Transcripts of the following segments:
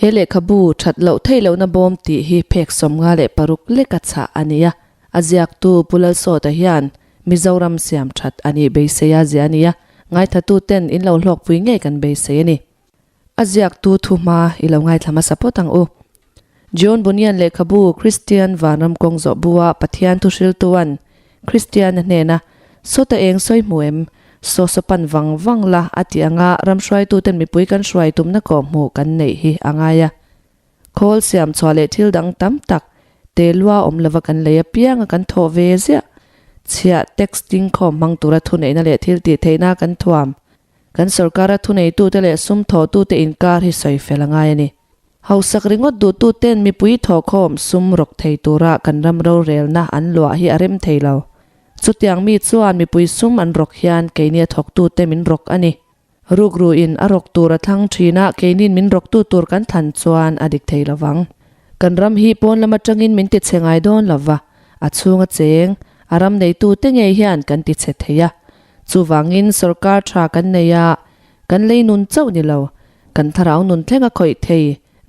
He lehkhabu that loh theih lohna bawm tih hi phek 56 leka chhah a ni a, a ziaktu Pu Lalsawta hian Mizoram siam that a nih beisei a ziah a ni a, ngaithlatuten in lo hlawkpui ngei kan beisei a ni. A ziaktu thu hma i lo ngaithla hmasa phawt ang u. John Bunyan lehkhabu Kristian Vanram kawng zawh bua Pathian thuhriltuan Kristiana hnena Sawta eng sawi hmu em? Saw saw pan vang vang la a tih anga ram hruaituten mipui kan hruai tumna kawh hmuh kan neih hi a ngai a. Khawl siam chhuah leh thil dang tam tak te lua awm lova kan lei apianga kan thawh ve ziah. Chhiah tax dingkhawm hmang tura thuneihna leh thil tih theihna kan thuam. Kan sorkara thuneitute leh sum thawhtute inkar hi sawi fel a ngai a ni. Hausak ringawt duhtuten mipui thawhkhawm sum rawk thei tura kan ram rorelna an luah hi a rem thei lo. Chutiang mi chuan mipui sum an rawk hian keini a thawktute min rawk a ni. Rukruin a rawk tur a thlang thin a, keiniin min rawktu tur kan thlan chuan a dik thei lovang. Kan ram hi pawn lam atangin min tichhe ngai dawn lova, a chhunga cheng, a ram neitute ngei hian kan tichhe thei a. Chuvangin sorkar tha kan nei a, kan lei nun chauh ni lo, kan thlarau nun thleng a khawih thei,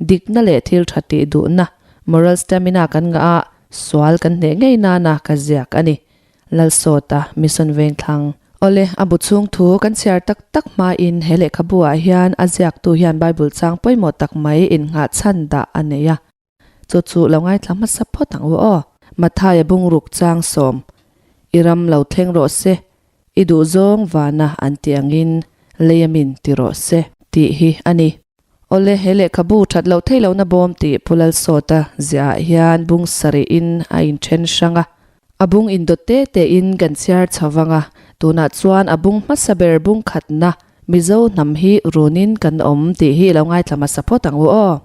dikna leh thil tha tih duhna, moral stamina kan ngah a, sual kan hneh ngei nana ka ziak a ni. Lalsawta Mission Vengthlang. Awle, a bu chhung thu kan chhiar tak tak hmain he lehkhabu ah hian a ziaktu hian Bible chang pawimawh tak mai innghah chhan dah a nei a. Chu chu lo ngaithla hmasa phawt ang u aw. Mathaia bungruk chang sawm, I ram lo thleng rawh se, i duh zawng vana an tih angin lei a min ti rawh se, tih hi a ni. Awle, he lehkhabu that loh theih lohna bawm tih Pu Lalsawta ziahah hian bung sarihin a inthen hrang a. A bung indawt te tein kan chhiar chho vang a, tunah chuan a bung hmasa ber bung khatna Mizo hnam hi runin kan awm tih hi lo ngaithla hmasa phawt ang u aw.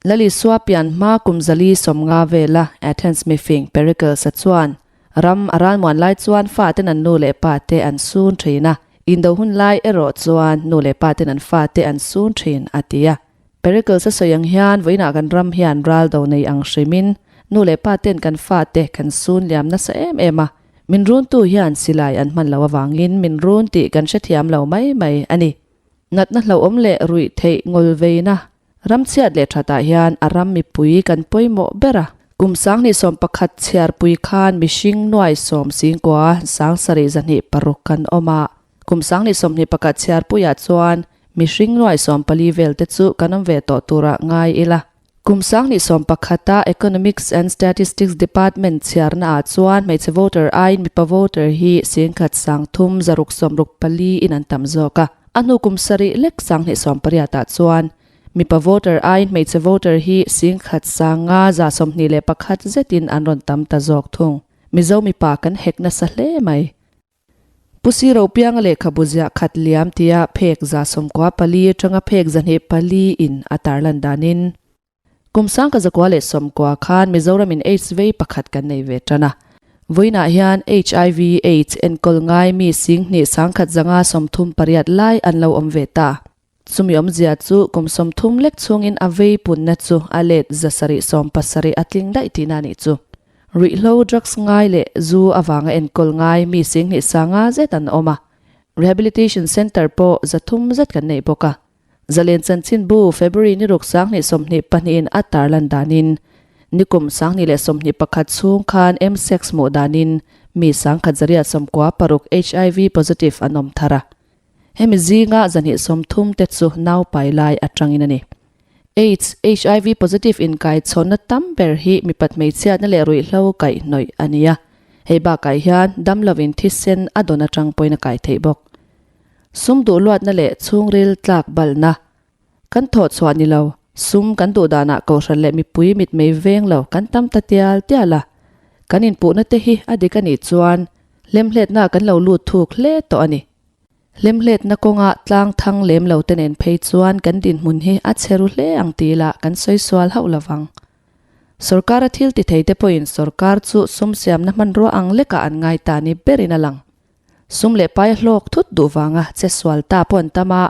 Lalisua pian hma kum 450 vela Athens mifing Pericles-a chuan ram a ralmuan lai chuan faten an nu leh pate an sun thin a, indo hun lai erawh chuan nu leh paten an fate an sun thin a ti a. Pericles-a sawi ang hian vawiinah kan ram hian ral do nei ang hrimin nu leh paten kan fate kan sun liam nasa em em a, min runtu hian silai an hman loh avangin min run tih kan hrethiam lo mai mai a ni. Natna hlauhawm leh ruih theih ngawlveina Ram chhiat leh thatah hian a ram mipui kan pawimawh ber a. Kum 2011 chhiarpui khan mihring nuai sawm singkua 7206 kan awm a. Kum 2021 chhiarpuiah chuan mihring nuai 14 vel te chu kan awm ve tawh turah ngai ila. Kum 2011 a Economics and Statistics Department chhiarna ah chuan hmeichhe voter aiin mipa voter hi 10,364 in an tam zawk a. A hnu kum sarih lek 2018 ah chuan mipa voter aiin hmeichhe voter hi 15,121 zetin an rawn tam ta zawk thung. Mizo mipa kan hek nasa hle mai. Pu Siro pianga lehkhabu ziah khat liam tia phek 94 atanga phek 204 in a tarlan danin kum 1990 khan Mizoram in AIDS vei pakhat kan nei ve tan a. Vawiinah hian HIV AIDS enkawl ngai mi 21,138 lai an lo awm ve ta. Chumi awmzia chu kum 30 lek chhungin a vei punna chu a let 770 a tling daih tihna a nih chu. Ruihhlo drugs ngai leh zu avanga enkawl ngai mi 25,000 zet an awm a. Rehabilitation Centre pawh 300 zet kan nei bawk a. Zalen chanchinbu February ni ruk 2022 in a tarlan danin nikum 2021 chhung khan msex hmuh danin mi 1,196 HIV positive an awm thar a. Hemi zinga 230 te chu nau pai lai atangin a ni. AIDS, HIV positive inkai chhawnna tam ber hi mipat hmeichhiatna leh ruihhlo kaihhnawih a ni a. Hei bakah hian damlovin thisen a dawn atang pawhin a kai theih bawk. Sum duh luatna leh chhungril tlak balna kan thawh chhuah ni lo, sum kan duh danah kohhran leh mipui mitmei veng lo kan tam ta tial tial a. Kan inpuhna te hi a dik a nih chuan hlemhletna kan lo lut thuk hle tawh a ni. Hlemhletna kawnga tlang thang lem lo te nen phei chuan kan dinhmun hi a chhe ru hle ang tih lah kan sawi sual hauh lovang. Sorkara thil ti thei te pawhin sorkar chu sum siamna hmanrua ang lekah an ngai ta ni berin a lang. Sum leh pai a hlawk thut duh vanga che sual ta pawh an tam a,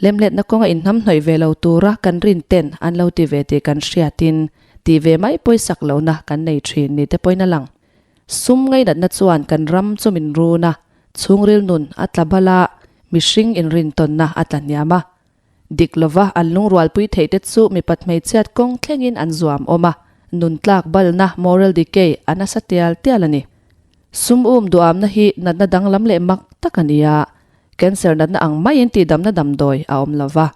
lemhletna kawnga inhnamhnawih ve lo tura kan rin ten an lo ti ve tih kan hriatin tih ve mai pawisak lohna kan nei thin ni te pawhin a lang. Sum ngainatna chuan kan ram chu min run a, chhungril nun a tla bal a, mihring inrintawnna a tla hniam a. Dik lova an lungrualpui theih te chu mipat hmeichhiat kawng thlengin an zuam awm a, nun tlak balna, moral decay, a nasa tial tial a ni. Sum um duamna hi natna danglam leh mak tak a ni a, cancer natna ang maiin tihdamna damdawi a awm lova.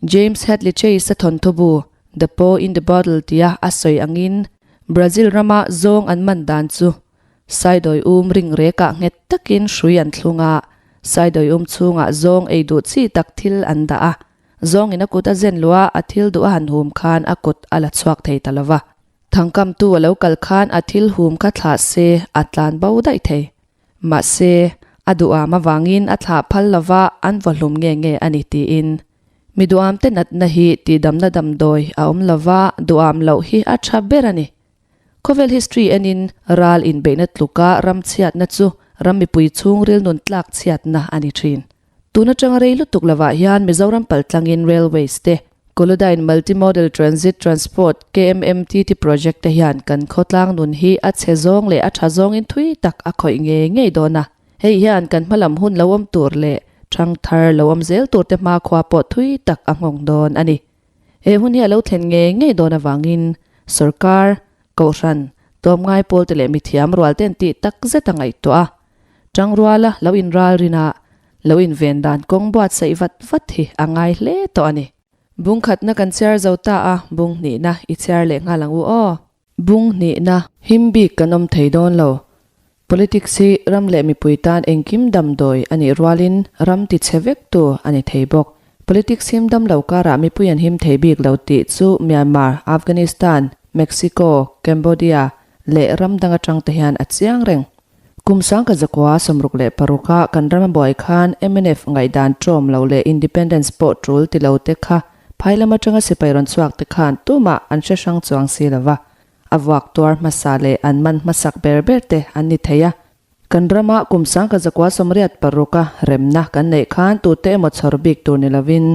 James Hadley Chase-a thawnthu bu The Paw in the Bottle tia a sawi angin Brazil rama zawng an man dan chu Saidawi um ring rekah nghet takin hrui an thlung a, Saidawi um chhungah zawng ei duh chi tak thil an dah a, zawngin a kut a zen luh a, a thil duh a han hum khan a kut a la chhuak thei ta lo va. Thangkamtu a lo kal khan a thil hum kha thlah se a tlan bo daih thei. Mahse, a duham avangin a thlah phal lo va, an vaw hlum nge nge a ni tiin. Mi duhamte natna hi tihdamna damdawi a awm lo va, duham loh hi a tha ber a ni. Khawvel history enin ral inbeihna tluka ram chhiatna chu ram mipui chhungril nun tlak chhiatna a ni thin. Tun atanga rei lutuk lovah hian Mizoram paltlangin Railways te, Kolodyne Multimodal Transit Transport, KMMTT, project te hian kan khawtlang nun hi a chhe zawng leh a tha zawngin thui tak a khawih ngei ngei dawn a. Hei hian kan hmalam hun lo awm tur leh thangthar lo awm zel tur te hmakhua pawh thui tak a nghawng dawn a ni. He hun hi a lo thlen ngei ngei dawn avangin sorkar, kohhran, tlawmngai pawlte leh mithiam rual ten tih tak zet a ngaihtuah a. Tangruala lo inralrin a, lo inven dan kawng buatsaih vat vat hi a ngai hle tawh a ni. Bung khatna kan chhiar zo ta a, bung hnihna i chhiar leh nghal ang u aw. Bung hnihna, him bik kan awm thei dawn lo. Politics hi ram leh mipui tan engkim damdawi a nih rualin ram ti chhe vek tu a ni thei bawk. Politics him dam lo karah mipui an him thei bik lo tih chu Myanmar, Afghanistan, Mexico, Cambodia leh ram dang atang te hian a chiang reng. Kum sangka zakua 66 a kan ram a buai khan mnf ngaihdan ṭawm lo leh independence pawh ṭul ti lo te kha phai lam aṭanga sipai rawn chhuak te khan tumah an hre hrang chuang si lo va, a vuak tuar hmasa leh an man hmasak ber ber te an ni thei a. Kan rama kum sangka zakua 86 a remna kan neih khan tute emaw chhawr bik tur ni lovin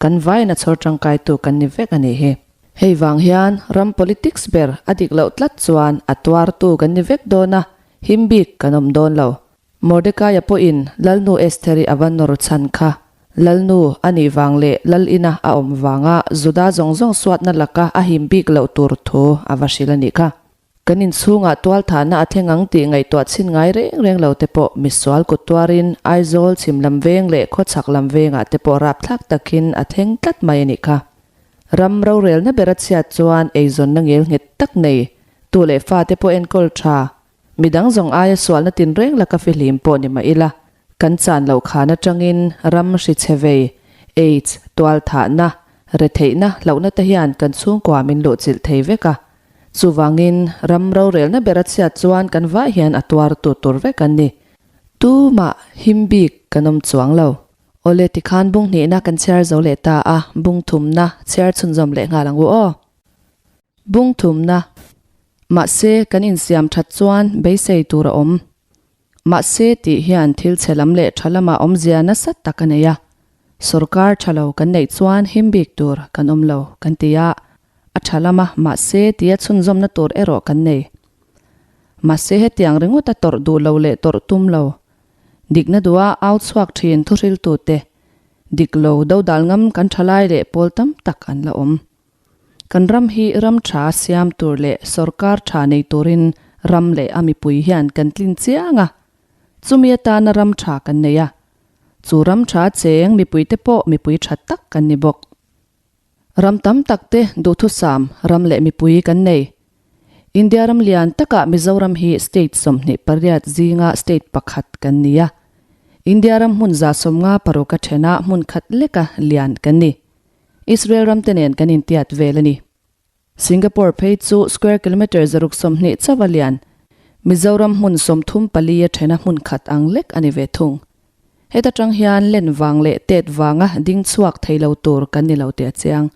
kan vaiin a chhawr ṭangkaitu kan ni vek a nih hi. Hei vang hian ram politics ber a dik loh tlat chuan a tuartu kan ni vek dawn a, him bik kan awm dawn lo. Mordekaia pawhin Lalnu Estheri a va nawr chhan kha. Lalnu a nih vang leh Lal ina a awm vanga Juda zawng zawng suatna laka a him bik loh tur thu a va hrilh a nih kha. Kan inchhungah tualthahna a thleng ang tih ngaihtuah chhin ngai reng reng lo te pawh misual kut tuarin Aizawl chhim lam veng leh khawchhak lam vengah te pawh rapthlak takin a thleng tlat mai a nih kha. Ram rorelna ber a chhiat chuan eizawnna ngel nghet tak nei, tu leh fate pawh enkawl tha, midang zawng aia sualna tinreng laka fihlim pawh ni mah ila, kan chan loh khan atangin ram hri chhe vei, aids, tualthahna, retheihna, hlauhna te hian kan chhungkua min luhchilh thei vek a. Chuvangin ram rorelna ber a chhiat chuan kan vai hian a tuartu tur vek an ni. Tumah him bik kan awm chuang lo. Awle tikhan bung hnihna kan chhiar zo leh ta a, bung thumna chhiar chhunzawm leh nghal ang u aw. Bung thumna, Mahse kan insiam that chuan beisei tur a awm. Mahse tih hian thil chhe lam leh tha lamah awmzia nasa tak a nei a. Sorkar tha lo kan neih chuan him bik tur kan awm lo kan ti a, a tha lama mahse tia chhunzawmna tur erawh kan nei. Mahse hetiang ringawta tawrh duh lo leh tawrh tum lo Dikna duha au chhuak thin thuhriltute, dik lo dodal ngam kan thalai leh pawl tam tak an la awm. Kan ram hi ram tha siam tur leh sorkar tha nei turin ram leh a mipui hian kan tlin chiang a, chumi atana ram tha kan nei a, chu ram tha cheng mipuite pawh mipui tha tak kan ni bawk. Ram tam tak te duhthusam ram leh mipui kan nei. India ram lian takah Mizoram hi state 28 zinga state pakhat kan ni a. India ram hmun 56 a thenah hmun khat leka lian kan ni. Israel ram te nen kan intiat vel a ni. Singapore phei chu square kilometre 120 chauh a lian. Mizoram hmun 34 a thena hmun khat ang lek a ni ve thung. Heta tang hian len vang leh tet vanga ding chhuak thei lo tur kan ni lo teh a chiang.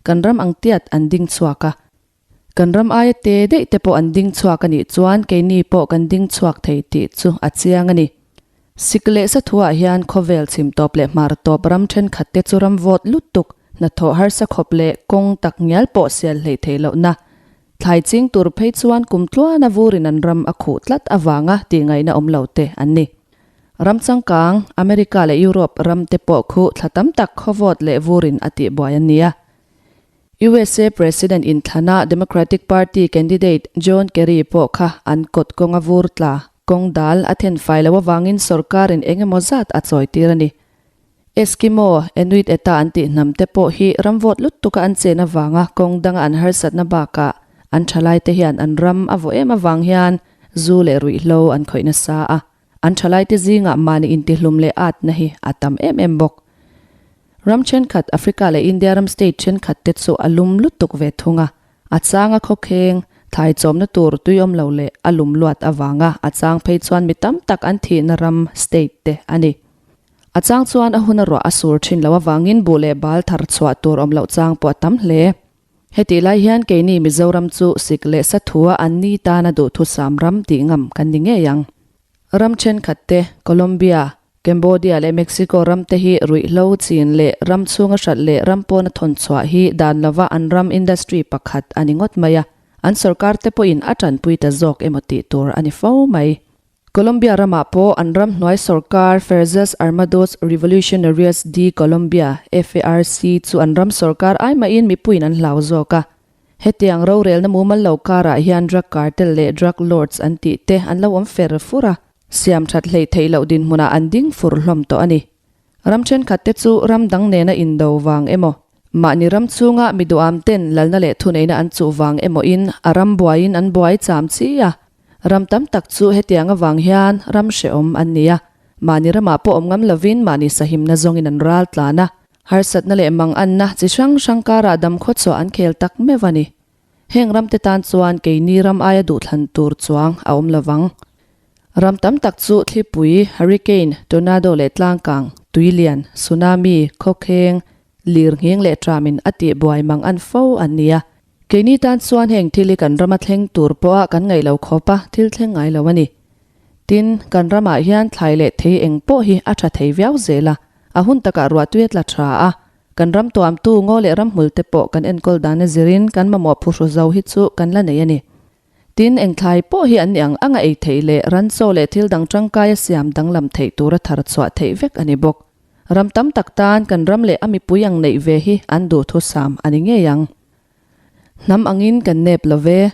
Kan ram ang tiat an ding chhuak a. Kan ram aia te daih te pawh an ding chhuak a nih chuan keini pawh kan ding chhuak thei tih chu a chiang a ni. Sik leh sathuah hian khawvel chhim tawp leh hmar tawp ram thenkhat te chu ram vawt lutuk, hnathawh harsa khawp leh kawng tak ngial pawh sial hleih theih lohna thlai ching tur phei chuan kum tluana vurin an ram a khuh tlat avanga tih ngaihna awm lo te an ni. Ram changkang, America leh Europe ram te pawh khu thla tam tak khawvawt leh vurin a tihbuai an ni a. USA President inthlana Democratic Party candidate John Kerry pawh kha an kawt kawnga vur tla, kawng dal a then fai loh avangin sorkarin eng emaw zat a chawi tir a ni. Eskimo, Inuit eta an tih hnam te pawh hi ram vawt lutuk a an chen avanga kawng danga an harsatna bakah an thalaite hian an ram a vawh em avang hian zu leh ruihhlo an khawih nasa a. An thalaite zingah mahni intihlum leh atna hi a tam em em bawk. Ram thenkhat, Africa leh India ram state thenkhat te chu a lum lutuk ve thung a. A changa khawkheng, thlai chawmna tur tui awm lo leh a lum luat avanga a chang phei chuan mi tam tak an thihna ram state te a ni. A chang chuan a huna ruah a sur thin loh avangin buh leh bal thar chhuah tur awm loh chang pawh a tam hle. Hetih lai hian keini Mizoram chu sik leh sa thua an ni tana duhthusam ram tih ngam kan ni ngei ang. Ram thenkhat te, Colombia, Cambodia leh Mexico ram te hi ruihhlo chin leh ram chhunga hralh leh ram pawna thawn chhuah hi dan lova an ram industry pakhat a ni ngawt mai a, an sorkar te pawhin a tanpui ta zawk emaw tih tur a ni fo mai. Colombia ramah pawh an ram hnuai sorkar Fuerzas Armados Revolucionarias de Colombia, FARC, chu an ram sorkar ai mahin mipuiin an hlau zawk a. Hetiang rorelna mumal lo karah hian drug cartel leh drug lords an tih te an lo awm fer fur a, siam that hleih theih loh dinhmunah an ding fur hlawm tawh a ni. Ram thenkhat te chu ram dang nena indo vang emaw, mahni ram chhunga mi duham ten lalna leh thuneihna an chuh vang emaw in a ram buaiin an buai cham chi a. Ram tam tak chu hetiang avang hian ram hrehawm an ni a, mahni ramah pawh awm ngam lovin mahni sahimna zawngin an ral tlan a, harsatna leh manganna chi hrang hrang karah damkhaw chhuah an khel tak meuh a ni. Heng ramte tan chuan keini ram aia duhthlan tur chuang a awm lovang. Ram tam tak chu thlipui, hurricane, tornado leh tlangkang, tuilian, tsunami, khawkheng, lirnghing leh tramin a tihbuai mang an fo an ni a. Keini tan chuan heng thil hi kan rama thleng tur pawha kan ngaih lo khawp a, thil thleng ngai lo a ni. Tin, kan ramah hian thlai leh thei eng pawh hi a tha thei viau zel a, a hun takah ruahtui a tla tha a, kan ram tuamtu ngaw leh ramhmul te pawh kan enkawl dan a zirin kan mamawh phuhru zo hi chu kan la nei a ni. Tin, eng thlai pawh hi an ni ang anga ei theih leh ranchaw leh thil dang tangkaia siam danglam theih tura thar chhuah theih vek a ni bawk. Ram tam tak tan kan ram leh a mipui ang neih ve hi an duhthusam a ni ngei ang. Hnam angin kan nep lo ve.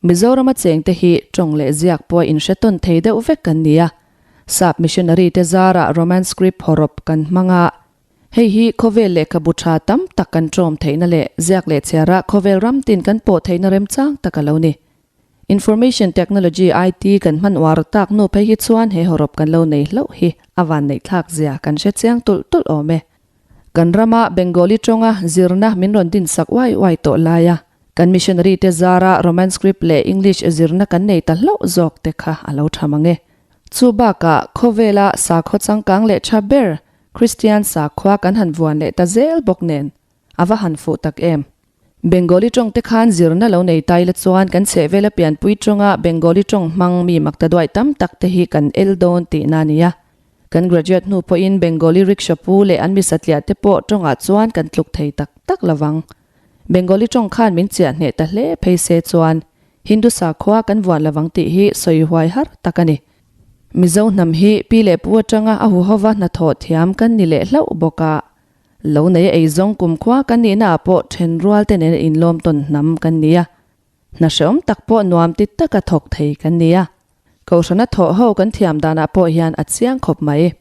Mizorama chengte hi tawng leh ziak pawh a inhre tawn thei deuh vek kan ni a. Sap missionary te zarah Roman script hawrawp kan hmang a. Hei hi khawvel lehkhabu tha tam tak kan tawm theihna leh ziak leh chhiarah khawvel ram tin kan pawh theihna remchang tak a lo ni. Information Technology, IT, kan hman uar tak hnu phei hi chuan he hawrawp kan lo nei hlauh hi a van neih thlak zia kan hre chiang tulh tulh awm e. Kan rama Bengali tawnga zirna min rawn din sak uai uai tawh lai a, kan missionary te zara Roman script leh English zirna kan nei ta hlauh zawk te kha a lo tha mang e. Chu bakah khawvela sakhaw changkang leh tha ber Kristian sakhua kan han vuan leh ta zel bawk nen a va han fuh tak em. Bengali tawng te khan zirna lo nei tai la chuan kan chhehvela pianpui tawnga Bengali tawng hmang mi makta duai tam tak te hi kan el dawn tihna a ni a. Kan graduate hnu pawhin Bengali rickshaw pu leh an mi satliah te pawh tawngah chuan kan tluk thei tak tak lovang. Bengali tawng khan min chiah hneh ta hle phei se chuan Hindu sakhua kan vuan lovang tih hi sawi huai har tak a ni. Mizo hnam hi pi leh pu atanga a huhova hnathawh thiam kan ni leh hlauh bawk a. Lo nei a eizawng kumkhua kan nihna ah pawh then rual te nena inlawm tawn hnam kan ni a. Hna hreawm tak pawh nuam ti taka thawk thei kan ni a. Kohhrana thawh ho kan thiam danah pawh hian a chiang khawp mai.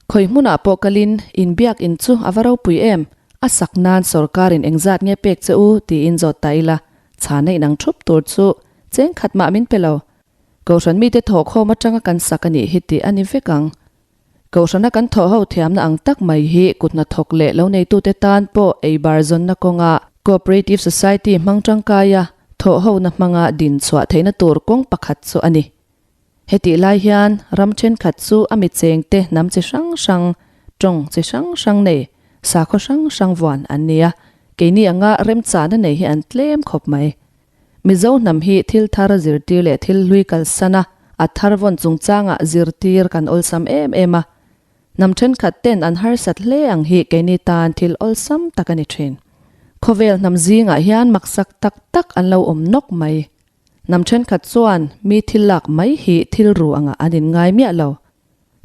Khawi hmunah pawh kalin inbiak in chu a va ropui em, a sak nan sorkarin engzat nge pek che u tiin zawt ta ila, chhana inang thup tur chu cheng khat mah min pe lo. Kohhran mite thawhkhawm atanga kan sak a nih hi tih a ni vek ang. Kohhrana kan thawh ho thiamna ang tak mai hi kut hnathawk leh lo neitute tan pawh ei bar zawnna kawnga Cooperative Society hmang tangkaia thawh hona hmanga din chhuah theihna tur kawng pakhat chu a ni. Hetih lai hian ram thenkhat chu a mi chengte hnam chi hrang hrang, tawng chi hrang hrang nei, sakhaw hrang hrang vuan an ni a, keini anga remchahna nei hi an tlem khawp mai. Mizo hnam hi thil thar zirtir leh thil hlui kalsan a, a thar vawn chungchangah zirtir kan awlsam em em a. Hnam thenkhat ten an harsat hle ang hi keini tan thil awlsam tak a ni thin. Khawvel hnam zingah hian maksak tak tak an lo awm nawk mai. Hnam thenkhat chuan mi thil lak mai hi thil ru angah an inngai miah lo.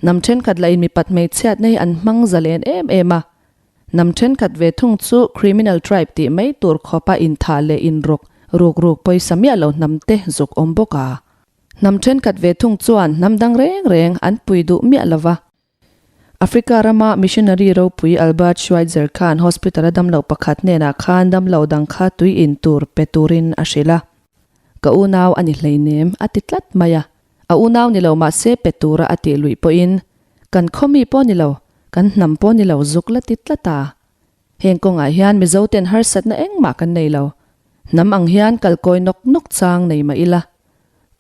Hnam thenkhat lahin mipat hmeichhiatna hi an hmang zalen em em a. Hnam thenkhat ve thung chu criminal tribe tih mai tur khawpa inthah leh inrawk ruk ruk pawisa miah lo hnam te zuk awm bawk a. Hnam thenkhat ve thung chuan hnam dang reng reng an pui duh miah lo va. Africa rama missionary ropui Albert Schweitzer khan hospital a damloh pakhat hnenah khan damlo dang kha tui in tur pe turin a hrilh a. Ka unau a ni hleinem a ti tlat mai a. A unau ni lo mahse pe tura a tih luih pawhin kan khawmi pawh ni lo, kan hnam pawh ni lo zuk la ti tlat a. Heng kawngah hian Mizoten harsatna engmah kan nei lo. Hnam ang hian kalkawi nawk nawk chang nei mah ila.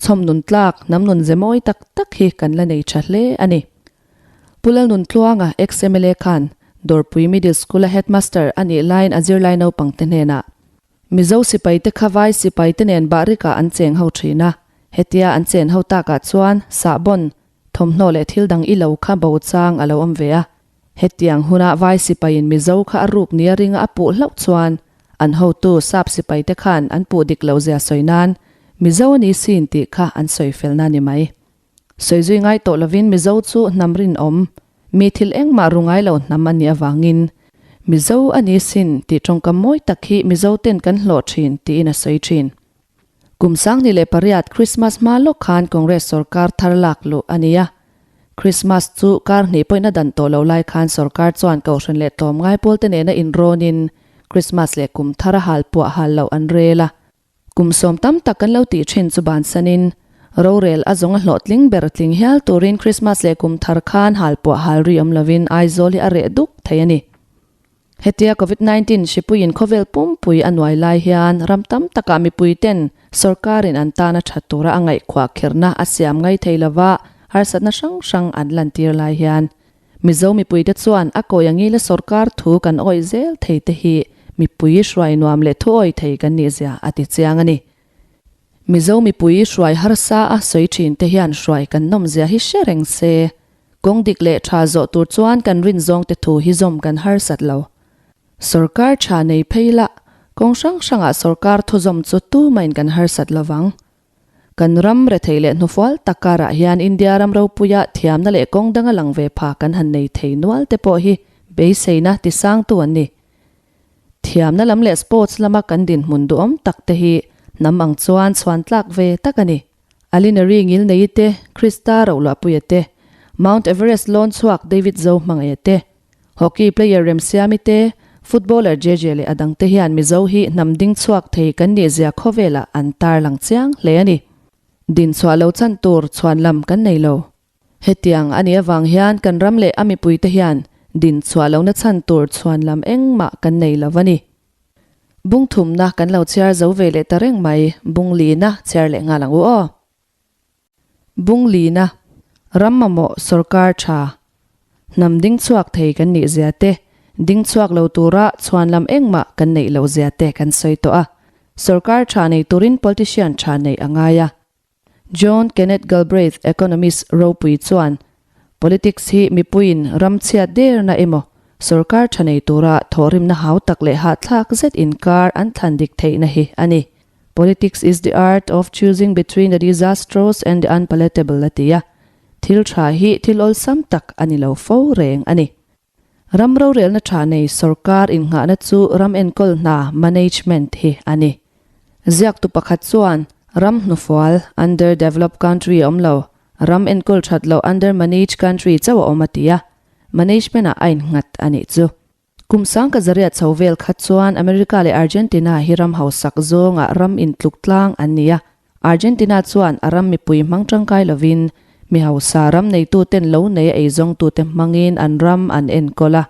Chhawm nun tlak, hnam nun ze mawi tak tak hi kan la nei tha hle a ni. Pu Lalnuntluanga, ex-MLA khan Dawrpui Middle School-a Headmaster a nih laiin a zirlai naupangte hnenah, Mizo sipaite kha vai sipaite nen bahrikah an cheng ho thin a, hetia an chen ho takah chuan sahbawn, thawmhnaw leh thil dang i lo kha bo chang a lo awm ve a. Hetiang huna vai sipaiin Mizo kha a ruk nia ringa a puh hlauh chuan an hotu sap sipaite khan an puh dik loh zia sawi nan Mizo a ni sin tih kha an sawi felna a ni mai. Sawi zui ngai tawh lovin Mizo chu hnam rinawm, mi thil engmah ru ngai lo hnam a nih avangin Mizo a ni sin tih tawngkam mawi tak hi Mizo ten kan hlawh thin tiin a sawi thin. Kum 2008 Krismas hma lawk khan Congress sorkar thar lak luh a ni a. Krismas chu kar hnih pawhin a dan tawh lo lai khan sorkar chuan kohhran leh tlawmngai pawlte nena inrawnin Krismas leh kum thar a hal puah hal loh an rel a. Kum sawm tam tak kan lo tih thin chu bansanin rorel a zawng a hlawhtling ber tling hial turin Krismas leh kum thar khan hal puah hal ri awm lovin Aizawl hi a reh duk thei a ni. Hetia Covid 19 hripuiin khawvel pumpui a nuai lai hian ram tam takah mipuiten sorkarin an tana that tura a ngaihkhuah kherna a siam ngai thei lova harsatna hrang hrang an lantir lai hian Mizo mipuite chuan a kawi angila sorkar thu kan awih zel thei te hi mipui hruai nuam leh thu awih thei kan nih zia a ti chiang a ni. Mizo mipui hruai harsa a sawi thin te hian hruai kan nawm zia hi hre reng se. Kawng dik leh tha zawh tur chuan kan rin zawng te thu hi zawm kan harsat lo. Sorkar tha nei phei la, kawng hrang hrangah sorkar thu zawm chu tumahin kan harsat lo vang. Kan ram rethei leh hnufual tak karah hian India ram ropuia thiamna leh kawng danga lang ve pha kan han nei thei nual te pawh hi beiseina tisangtu an ni. Thiamna lam leh sports lama kan dinhmun duhawm tak te hi hnam ang chuan chhuan tlak ve tak a ni. Alinary Ngilneii te, Krista Rohluahpuia te, Mount Everest lawn chhuak David Zo Hmangaia te, Hockey player Remsiami te, footballer Jeje leh a dangte hian Mizo hi hnam ding chhuak thei kan nih zia khawvelah an tarlang chiang hle a ni. Din chhuah lo chan tur chhuan lam kan nei lo. Hetiang a nih avang hian kan ram leh a mipuite hian din chhuah lohna chhan tur chhuan lam engmah kan nei lo a ni. Bung thumna kan lo chhiar zo ve leh ta reng mai, bung lina chhiar leh nghal ang u aw. Bung lina, ram mamawh sorkar tha, hnam ding chhuak thei kan nih zia te, ding chhuak lo tura chhuan lam engmah kan neih loh zia te kan sawi tawh a. Sorkar tha nei turin politician tha neih a ngai a. John Kenneth Galbraith, economist ropui chuan, Politics hi mipuiin ram chhiat derna emaw, sorkar tha nei tura thawhrimna hau tak leh hahthlak zet inkar an thlan dik theihna hi a ni. Politics is the art of choosing between the disastrous and the unpalatable a ti a. Thil tha hi thil awlsam tak a ni lo fo reng a ni. Ram rorelna tha nei sorkar innghahna chu ram enkawl hna, management, hi a ni. Ziaktu pakhat chuan, Ram hnufual, under developed country, a awm lo, ram enkawl that loh, under managed country, chauh a awm a ti a, management ah a innghat a nih chu. Kum sangka zariat chho vel kha chuan America leh Argentina hi ram hausak zawngah ram intluk tlang an ni a, Argentina chuan a ram mipui hmang tangkai lovin mi hausa ram neituten lo nei a eizawngtute hmangin an ram an enkawl a.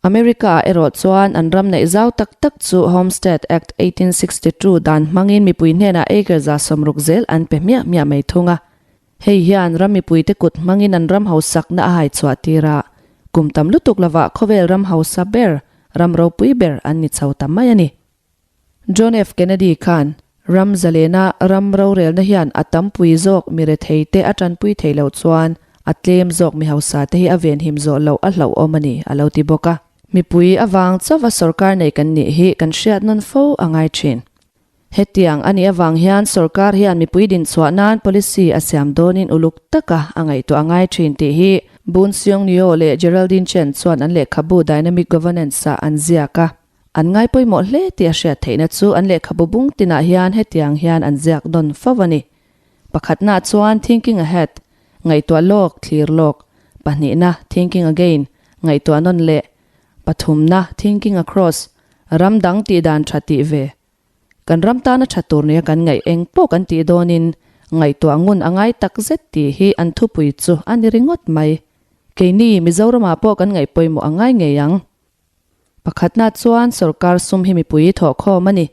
America-ah erawh chuan an ram neih zau tak tak chu Homestead Act 1862 dan hmangin mipui hnenah acre 60 zel an pe hmiah hmiah mai thung a. Hei hian ram mipuite kut hmangin an ram hausakna a haichhuah tir a, kum tam lutuk lovah khawvel ram hausa ber, ram ropui ber an ni chho ta mai a ni. John F. Kennedy khan ram zalena ram rorelna hian a tampui zawk mi retheite a tanpui theih loh chuan a tlem zawk mi hausate hi a venhim zawh loh a hlauhawm a ni a lo ti bawk a. Mipui avang chauha sorkar nei kan nih hi kan hriat nawn fo a ngai thin. Hetiang a nih avang hian sorkar hian mipui dinchhuah nan policy a siam dawnin uluk taka a ngaihtuah a ngai thin tih hi. Boon Seong Neo leh Geraldine Chen chuan an lehkhabu Dynamic Governance-ah an ziak a. An ngai pawimawh hle tih a hriat theihna chu an lehkhabu bung tinah hian hetiang hian an ziak nawn fo a ni. Pakhatnaah chuan Thinking Ahead, ngaihtuah lawk, thlir lawk, pahnihna Thinking Again, ngaihtuah nawn leh, pathumna Thinking Across, ram dang tih dan tha tih ve. Kan ram tana tha tur nia kan ngaih eng pawh kan tih dawnin ngaihtuah ngun a ngai tak zet tih hi an thupui chu a ni ringawt mai. Keini Mizoramah pawh kan ngaih pawimawh a ngai ngei ang. Pakhatna chuan sorkar sum hi mipui thawhkhawm a ni.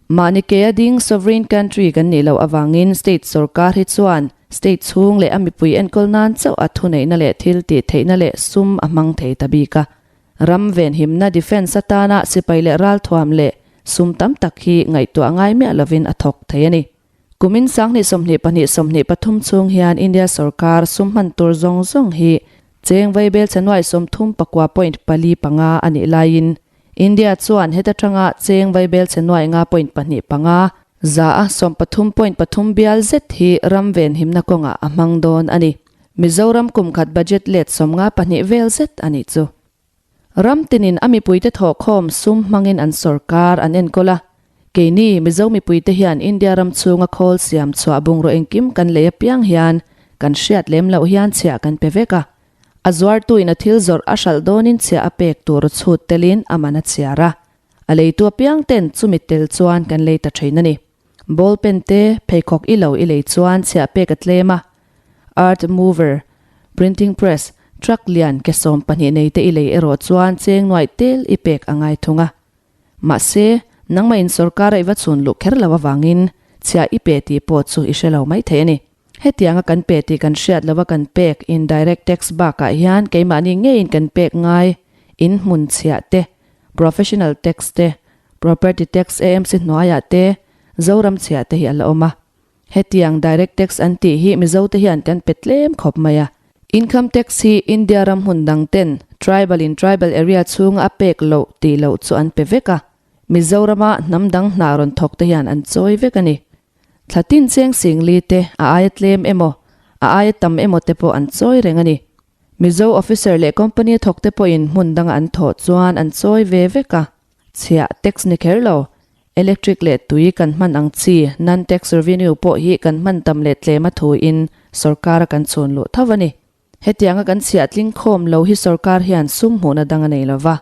Mahni ke a ding sovereign country kan nih loh avangin state sorkar hi chuan state chhung leh a mipui enkawl nan chauh a thuneihna leh thil tih theihna leh sum a hmang thei ta bik a. Ram venhimna defence atana sipai leh ralthuam leh sum tam tak hi ngaihtuah ngai miah lovin a thawk thei a ni. Kumin sanghnih 22 23 chhung hian India sorkar sum hman tur zawng zawng hi cheng vaibel chhe nuai 30 pakua point pali panga a nih laiin India chuan heta tanga cheng vaibel chhe nuai nga point pahnih panga za a 13 point pathum bial zet hi ram venhimna kawngah a hmang dawn a ni. Mizoram kum khat budget let 52 vel zet a nih chu. Ram tinin a mipuite thawhkhawm sum hmangin an sorkar an enkawl a. Keini Mizo mipuite hian India ram chhunga khawl siam chhuah bungraw engkim kan lei apiang hian kan hriat lem loh hian chhiah kan pe vek a. A zuartuin a thil zawrh a hralh dawnin chhiah a pek tur chhut telin a man a chhiar a. A leitu apiang ten chumi tel chuan kan lei ta thin a ni. Ball pen te, pheikhawk i lo i lei chuan chhiah pek a tlem a. Earth mover, printing press, truck lian ke 12 nei te i lei erawh chuan cheng nuaih tel i pek a ngai thung a. Mahse, nangmah in sorkar a i va chhun luh kher lo avangin chhiah i pe tih pawh chu i hre lo mai thei a ni. Hetianga kan pe tih kan hriat lova kan pek indirect tax bakah hian keimahni ngeiin kan pek ngai in hmun chhiah te, professional tax te, property tax AMC hnuaiah te, Zoram chhiah te hi a la awm a. Hetiang direct tax an tih hi Mizo te hian kan pe tlem khawp mai a. Income tax hi India ram hmun dang ten tribal in tribal area chhunga a pek loh tih loh chu an pe vek a. Mizorama hnam dang hna rawn thawk te hian an chawi vek a ni. Thla tin cheng singli te a aia tlem emaw, a aia tam emaw te pawh an chawi reng a ni. Mizo officer leh company a thawk te pawhin hmun danga an thawh chuan an chawi ve vek a. Chhiah tax ni kher lo. Electric leh tui kan hman ang chi non-tax revenue pawh hi kan hman tam leh tlem a thuin sorkar a kan chhun luh tho a ni. Hetianga kan chhiah tling khawm lo hi sorkar hian sum hmuhna dang a nei lo va.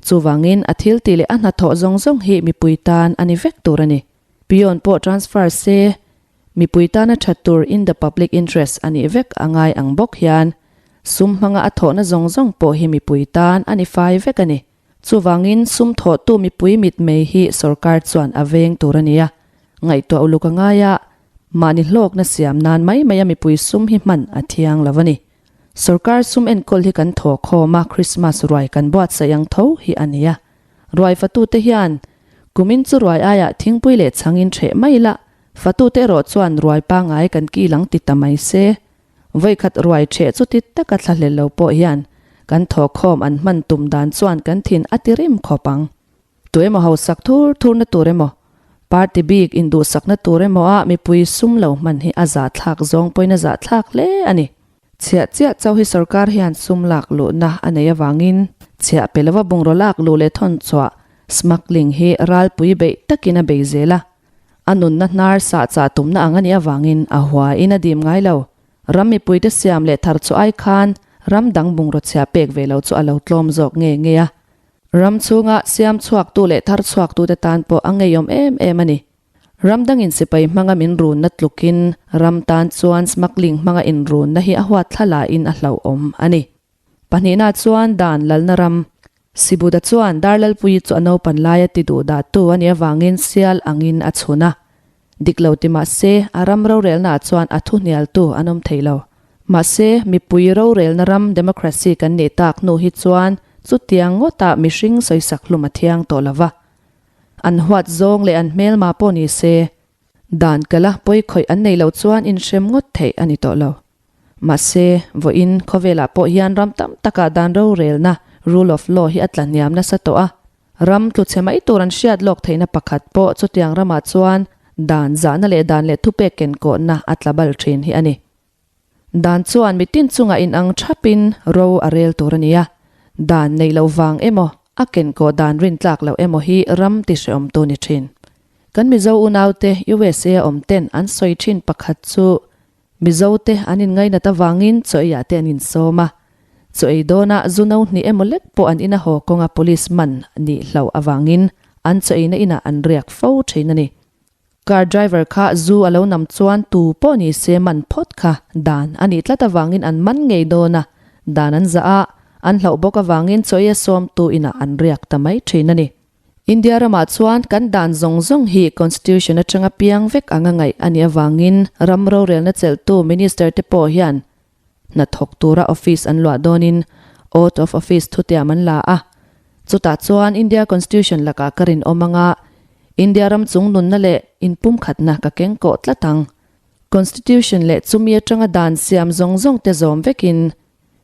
Chuvangin a thil tih leh a hnathawh zawng zawng hi mipui tan a ni vek tur a ni. Peon pawh transfer se, mipui tana that tur in the public interest a nih vek a ngai ang bawk hian sum hmanga a thawhna zawng zawng pawh hi mipui tan a ni fai vek a ni. Chuvangin sum thawhtu mipui mitmei hi sorkar chuan a veng tur a ni a, ngaihtuah uluk a ngai a, mahni hlawkna siam nan mai mai a mipui sum hi hman a thiang lo a ni. Sorkar sum enkawl hi kan thaw khawm a, Christmas ruai kan buatsaih ang tho hi a ni a. Ruai fatute hian kumin chu ruai aiah thingpui leh chhangin ṭheh mai la, fatute erawh chuan ruai pangai kan kil ang ti ta mai se. Vawikhat ruai ṭheh chu ti taka thlahlel lo pawh hian kan thawhkhawm an hman tum dan chuan kan thin a ti rim khawp ang. Tu emaw hausak thur thurna tur emaw, party bik induhsakna tur emaw ah mipui sum lo hman hi a zahthlak zawng pawhin a zahthlak hle a ni. Chhiah chiah chauh hi sorkar hian sum lak luhna a nei avangin chhiah pe lova bungraw lak luh leh thawn chhuah, smuggling, hi ralpui beih takin a bei zel a. A nunna hnar sah chah tumna ang a nih avangin a huain a dim ngai lo. Ram mipuite siam leh thar chu ai khan ram dang bungraw chhia pek ve lo chu a lo tlawm zawk nge nge a. Ram chhunga siam chhuaktu leh thar chhuaktute tan pawh a ngeiawm em em a ni. Ram dangin sipai hmanga min runna tlukin ram tan chuan smuggling hmanga inrunna hi a huat thla lahin a hlauhawm a ni. Pahnihna chuan dan lalna ram. Sibuda chuan Darlalpuii chu a naupan laia ti duh dahtu a nih avangin sial angin a chhun a. Dik lo ti mah se, a ram rorelnaah chuan a thu hnialtu an awm thei lo. Mahse, mipui rorelna ram democracy kan nih tak hnu hi chuan chutiang ngawtah mihring sawisak hlum a thiang tawh lo va. An huat zawng leh an hmelma pawh ni se, dan kala pawikhawih an nei loh chuan inhrem ngawt theih a ni tawh lo. Mahse, vawiin khawvelah pawh hian ram tam takah dan rorelna, rule of law, hi a tla hniam nasa tawh a. Ram tlu chhe mai tur an hriat lawk theihna pakhat pawh chutiang ramah chuan dan zahna leh dan leh thupek kenkawhna a tla bal thin hi a ni. Dan chuan mitin chungah inang thapin ro a rel tur a ni a, dan neih loh vang emaw, a kenkawh dan rintlak loh emaw hi ram ti hrehawmtu ni thin. Kan Mizo unaute USA a awm ten an sawi thin pakhat chu Mizo te an inngainat avangin chaw eiah te an insawm a, chaw ei dawnah zu no hnih emaw lek pawh an ina haw kawnga police man nih hlauh avangin an chaw eina inah an riak fo thin a ni. Car driver kha zu a lo nam chuan tu pawh ni se man phawt kha dan a nih tlat avangin an man ngei dawn a, dan an zah a, an hlauh bawk avangin chaw ei a sawmtu inah an riak ta mai thin a ni. India ramah chuan kan dan zawng zawng hi Constitution atanga piang vek anga ngaih a nih avangin ram rorelna chelhtu Minister te pawh hian hna thawk tura office an luah dawnin Oath of Office thutiam an la a. Chutah chuan India Constitution lakah ka rinawm anga India ram chung nunna leh inpumkhatna ka keng kawh tlat ang. Constitution leh chumi atanga dan siam zawng zawng te zawm vekin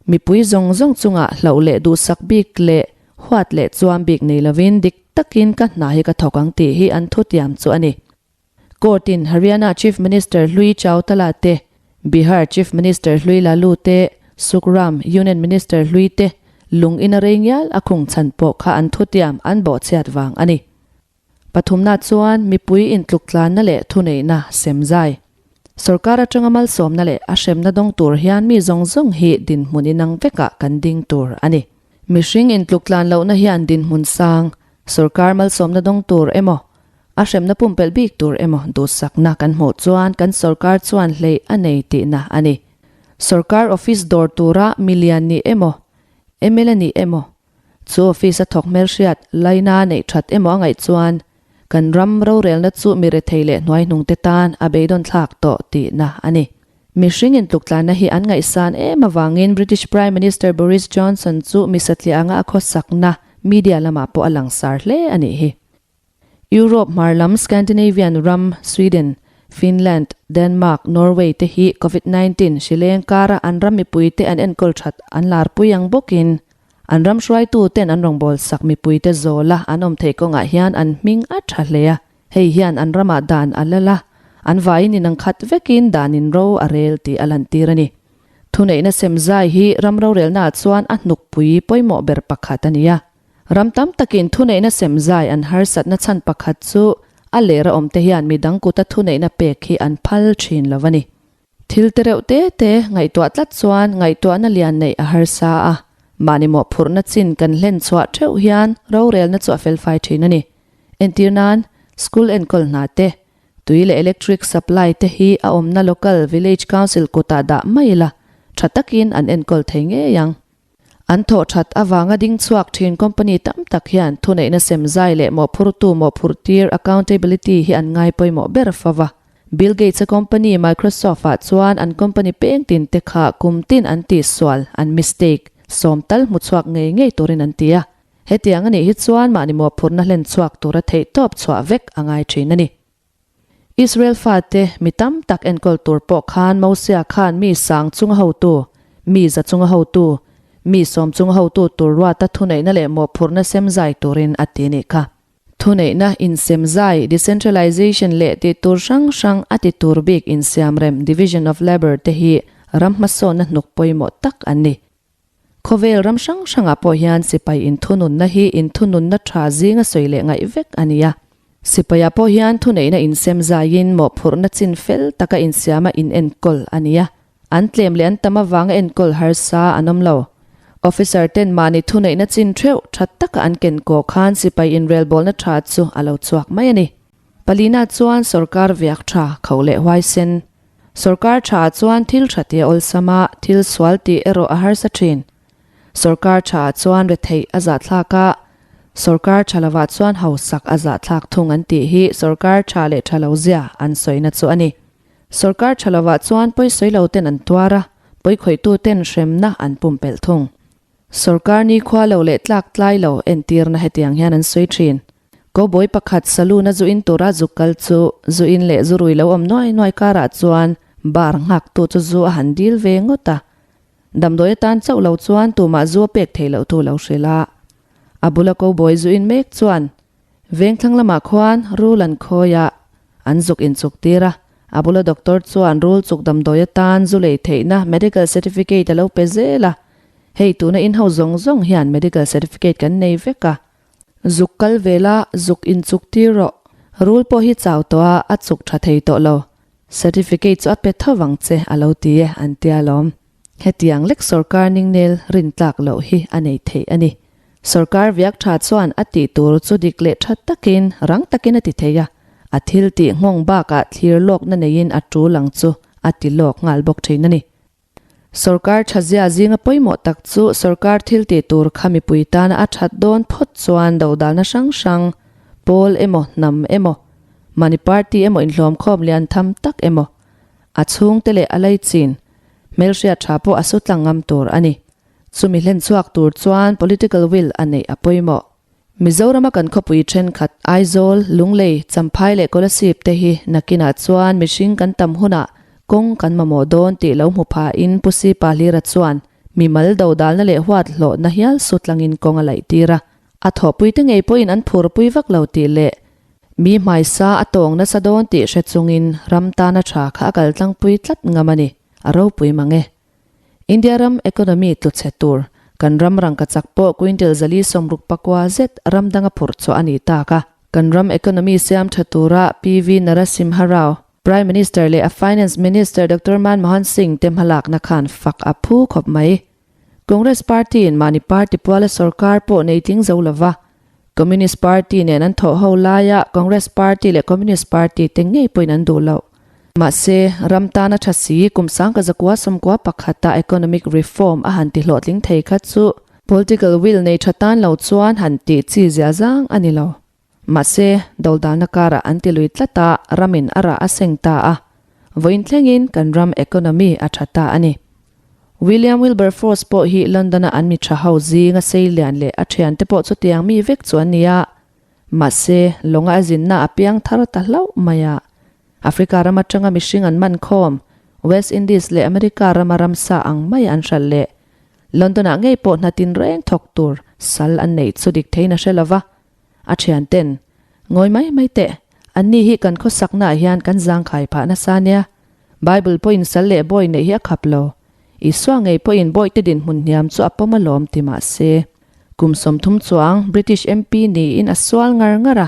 Mipui zawng zawng chungah hlauh leh duhsak bik leh huat leh chuam bik nei lovin dik takin ka hna hi ka thawk ang tih hi an thutiam chu a ni. Court-in Haryana Chief Minister hlui Chautala te, Bihar Chief Minister hlui Lalu te, Sukhram Union Minister hlui te lung ina rei ngial a khung chhan pawh kha an thutiam an bawhchhiat vang a ni. Pathumna chuan mipui intluktlanna leh thuneihna sem zai. Sorkar atanga malsawmna leh a hremna dawng tur hian mi zawng zawng hi dinhmun inang vekah kan ding tur a ni. Mihring intluktlan lohna hian dinhmun sang, sorkar malsawmna dawng tur emaw, a hremna pumpelh bik tur emaw duhsakna kan hmuh chuan kan sorkar chuan hleih a nei tihna a ni. Sorkar office dawr tura milian nih emaw, mla nih emaw, Chu office a thawk hmelhriat laina neih that emaw a ngaih chuan kan ram rorelna chu mi rethei leh hnuaihnung te tan a beidawn thlak tawh tihna a ni. Mihring intluktlanna hi an ngaihsan em avangin British Prime Minister Boris Johnson chu mi satliah anga a khawsakna media lamah pawh a langsar hle a nih hi. Europe hmar lam Scandinavian ram Sweden, Finland, Denmark, Norway te hi Covid 19 hri leng kara an ram mipui te an enkawl that an larpui ang bawkin an ram hruaitu ten an rawngbâwl sak mipui te zawla an awm theih kawngah hian an hming a tha hle a, hei hian an ramah dan a lal a, an vaiin inang khat vekin dan in ro a rel tih a lantir a ni. Thuneihna semzai hi ram rorelnaah chuan a hnukpui pawimawh ber pakhat a ni a. Ram tam takin thuneihna sem zai an harsatna chhan pakhat chu a lera awmte hian midang kuta thuneihna pek hi an phal thin lo a ni. Thil te reuh te te ngaihtuah tlat chuan ngaihtuahna lian neih a harsa a, mahni mawhphurhna chin kan hlen chhuah theuh hian rorelna chu a felfai thin a ni. Entir nan, school enkawl hna te, tui leh electric supply te hi a awmna local village council kutah dah mai ila tha takin an enkawl thei ngei ang. An thawh that avanga ding chhuak thin company tam tak hian thuneihna sem zai leh mawhphurtu mawhphurhtir accountability hi an ngai pawimawh ber fo va. Bill Gates-a company Microsoft-ah chuan an company peng tin te kha kum tin an tihsual, an mistake, sawm tal hmu chhuak ngei ngei turin an ti a. Hetiang a nih hi chuan mahni mawhphurhna hlen chhuak tura theihtawp chhuah vek a ngai thin a ni. Israel fate mi tam tak enkawl tur pawh khan Mosia khan mi sang chunga hotu, mi za chunga hotu, mi sawm chunga hotu tur ruata thuneihna leh mawhphurhna sem zai turin a ti nih kha. Thuneihna insemzai, decentralization, leh tih tur hrang hrang a ti tur bik insiamrem, division of labour, te hi ram hmasawnna hnuk pawimawh tak an ni. Khawvel ram hrang hrangah pawh hian sipai inthununna hi inthununna tha zinga sawi leh ngaih vek a ni a. Sipaiah pawh hian thuneihna insem zaiin mawhphurhna chin fel taka insiama inenkawl a ni a. An tlem leh an tam avanga enkawl harsa an awm lo. Officer ten mahni thuneihna chin theuh tha taka an ken kawh khan sipai inrelbawlna tha chu a lo chhuak mai a ni. Palina chuan sorkar viak tha kho leh huaisen. Sorkar tha chuan thil tha tih a awlsam a, thil sual tih erawh a harsa thin. Sorkar tha chuan retheih a zahthlak a, sorkar tha lovah chuan hausak a zahthlak thung an tih hi sorkar tha leh tha lo zia an sawina chu a ni. Sorkar tha lovah chuan pawisawi lo ten an tuar a, pawikhawihtu ten hremna an pumpelh thung. Sorkar nikhua lo leh tlak tlai lo entirna hetiang hian an sawi thin. Cowboy pakhat saloon a zu in tura zuk kal chu zu in leh zu rui lo awm nuai nuai karah chuan bar nghaktu chu zu a han dil ve ngawt a. Damdawi atan chauh lo chuan tumah zu a pek theih loh thu lo hrilh a. A bula cowboy zu in mek chuan vengthlang lamah khuan rul an khawi a, an zuk inchuk tir a. A bula doctor chuan rul chuk damdawi atan zu lei theihna medical certificate a lo pe zel a. Hei tuna in ho zawng zawng hian medical certificate kan nei vek a. Zuk kal ve la, zuk inchuk tir rawh. Rul pawh hi chau tawh a, a chuk tha thei tawh lo. Certificate chu a pe tho vang che a lo ti e an tia lawm. Hetiang lek sorkar ningnel rintlak loh hi a nei theih a ni. Sorkar viak tha chuan a tih tur chu dik leh tha takin rang takin a ti thei a, a thil tih nghawng bakah thlir lawkna neiin a tul ang chu a ti lawk nghal bawk thin a ni. Sorkar tha zia zinga pawimawh tak chu sorkar thil tih tur kha mipui tana a that dawn phawt chuan dodalna hrang hrang, pawl emaw, hnam emaw, mahni party emaw inhlawmkhawm lian tham tak emaw, a chhungte leh a laichin, hmelhriat tha pawh a su tlang ngam tur a ni. Chumi hlen chhuak tur chuan political will a neih a pawimawh. Mizorama kan khawpui thenkhat Aizawl, Lunglei, Champhai leh Kolasib te hi nakinah chuan mihring kan tam hunah kawng kan mamawh dawn tih lo hmu phahin Pu Sipa Hlira chuan mimal dodalna leh huat hlawhna hial su tlangin kawng a laih tir a. A thawhpuite ngei pawhin an phurpui vak lo tih leh mi hmaisa a tawng nasa dawn tih hre chungin ram tana tha kha a kaltlangpui tlat ngam a ni, a ropui mang e. India ram economy tlu chhe tur, kan ram rangkachak pawh quintal 460 pakua zet ram danga phurh chhuah a nih tak a. Kan ram economy siam tha tura PV Narasimha Rao, Prime Minister leh a Finance Minister Doctor Manmohan Singh te hmalakna khan fak a phu khawp mai. Congress Party in mahni party puala sorkar pawh nei tling zo lova, Communist Party nen an thawh ho laia Congress Party leh Communist Party te ngei pawhin an duh loh. Mahse, ram tana tha si kum sangka zakua sawmkua pakhata economic reform a han ti hlawhtling thei kha chu political will nei tha tan lo chuan han tih chi zia zang a ni lo. Mahse, dodalna karah an ti lui tlat a, ramin a rah a seng ta a. Vawiin thlengin kan ram economy a tha ta a ni. William Wilberforce pawh hi London-a an mi tha ho zinga sei lian leh a thiante pawh chutiang mi vek chu an ni a. Mahse, lawnga a zinna a piang thar ta hlauh mai a. Africa ram atanga mihring an man khawm, West Indies leh America rama ramsa ang mai an hralh leh London-ah ngei pawh hna tinreng thawk tur sal an neih chu dik theiin a hre lo va. A thianten, Ngawi mai mai teh, anni hi kan khawsaknaah hian kan zangkhai phah nasa nia. Bible pawhin sal leh bawi neih hi a khap lo. Isua ngei pawhin bawihte dinhmun hniam chu a pawm alawm ti mah se. Kum 30 chuang British MP niin a sual ngar ngar a.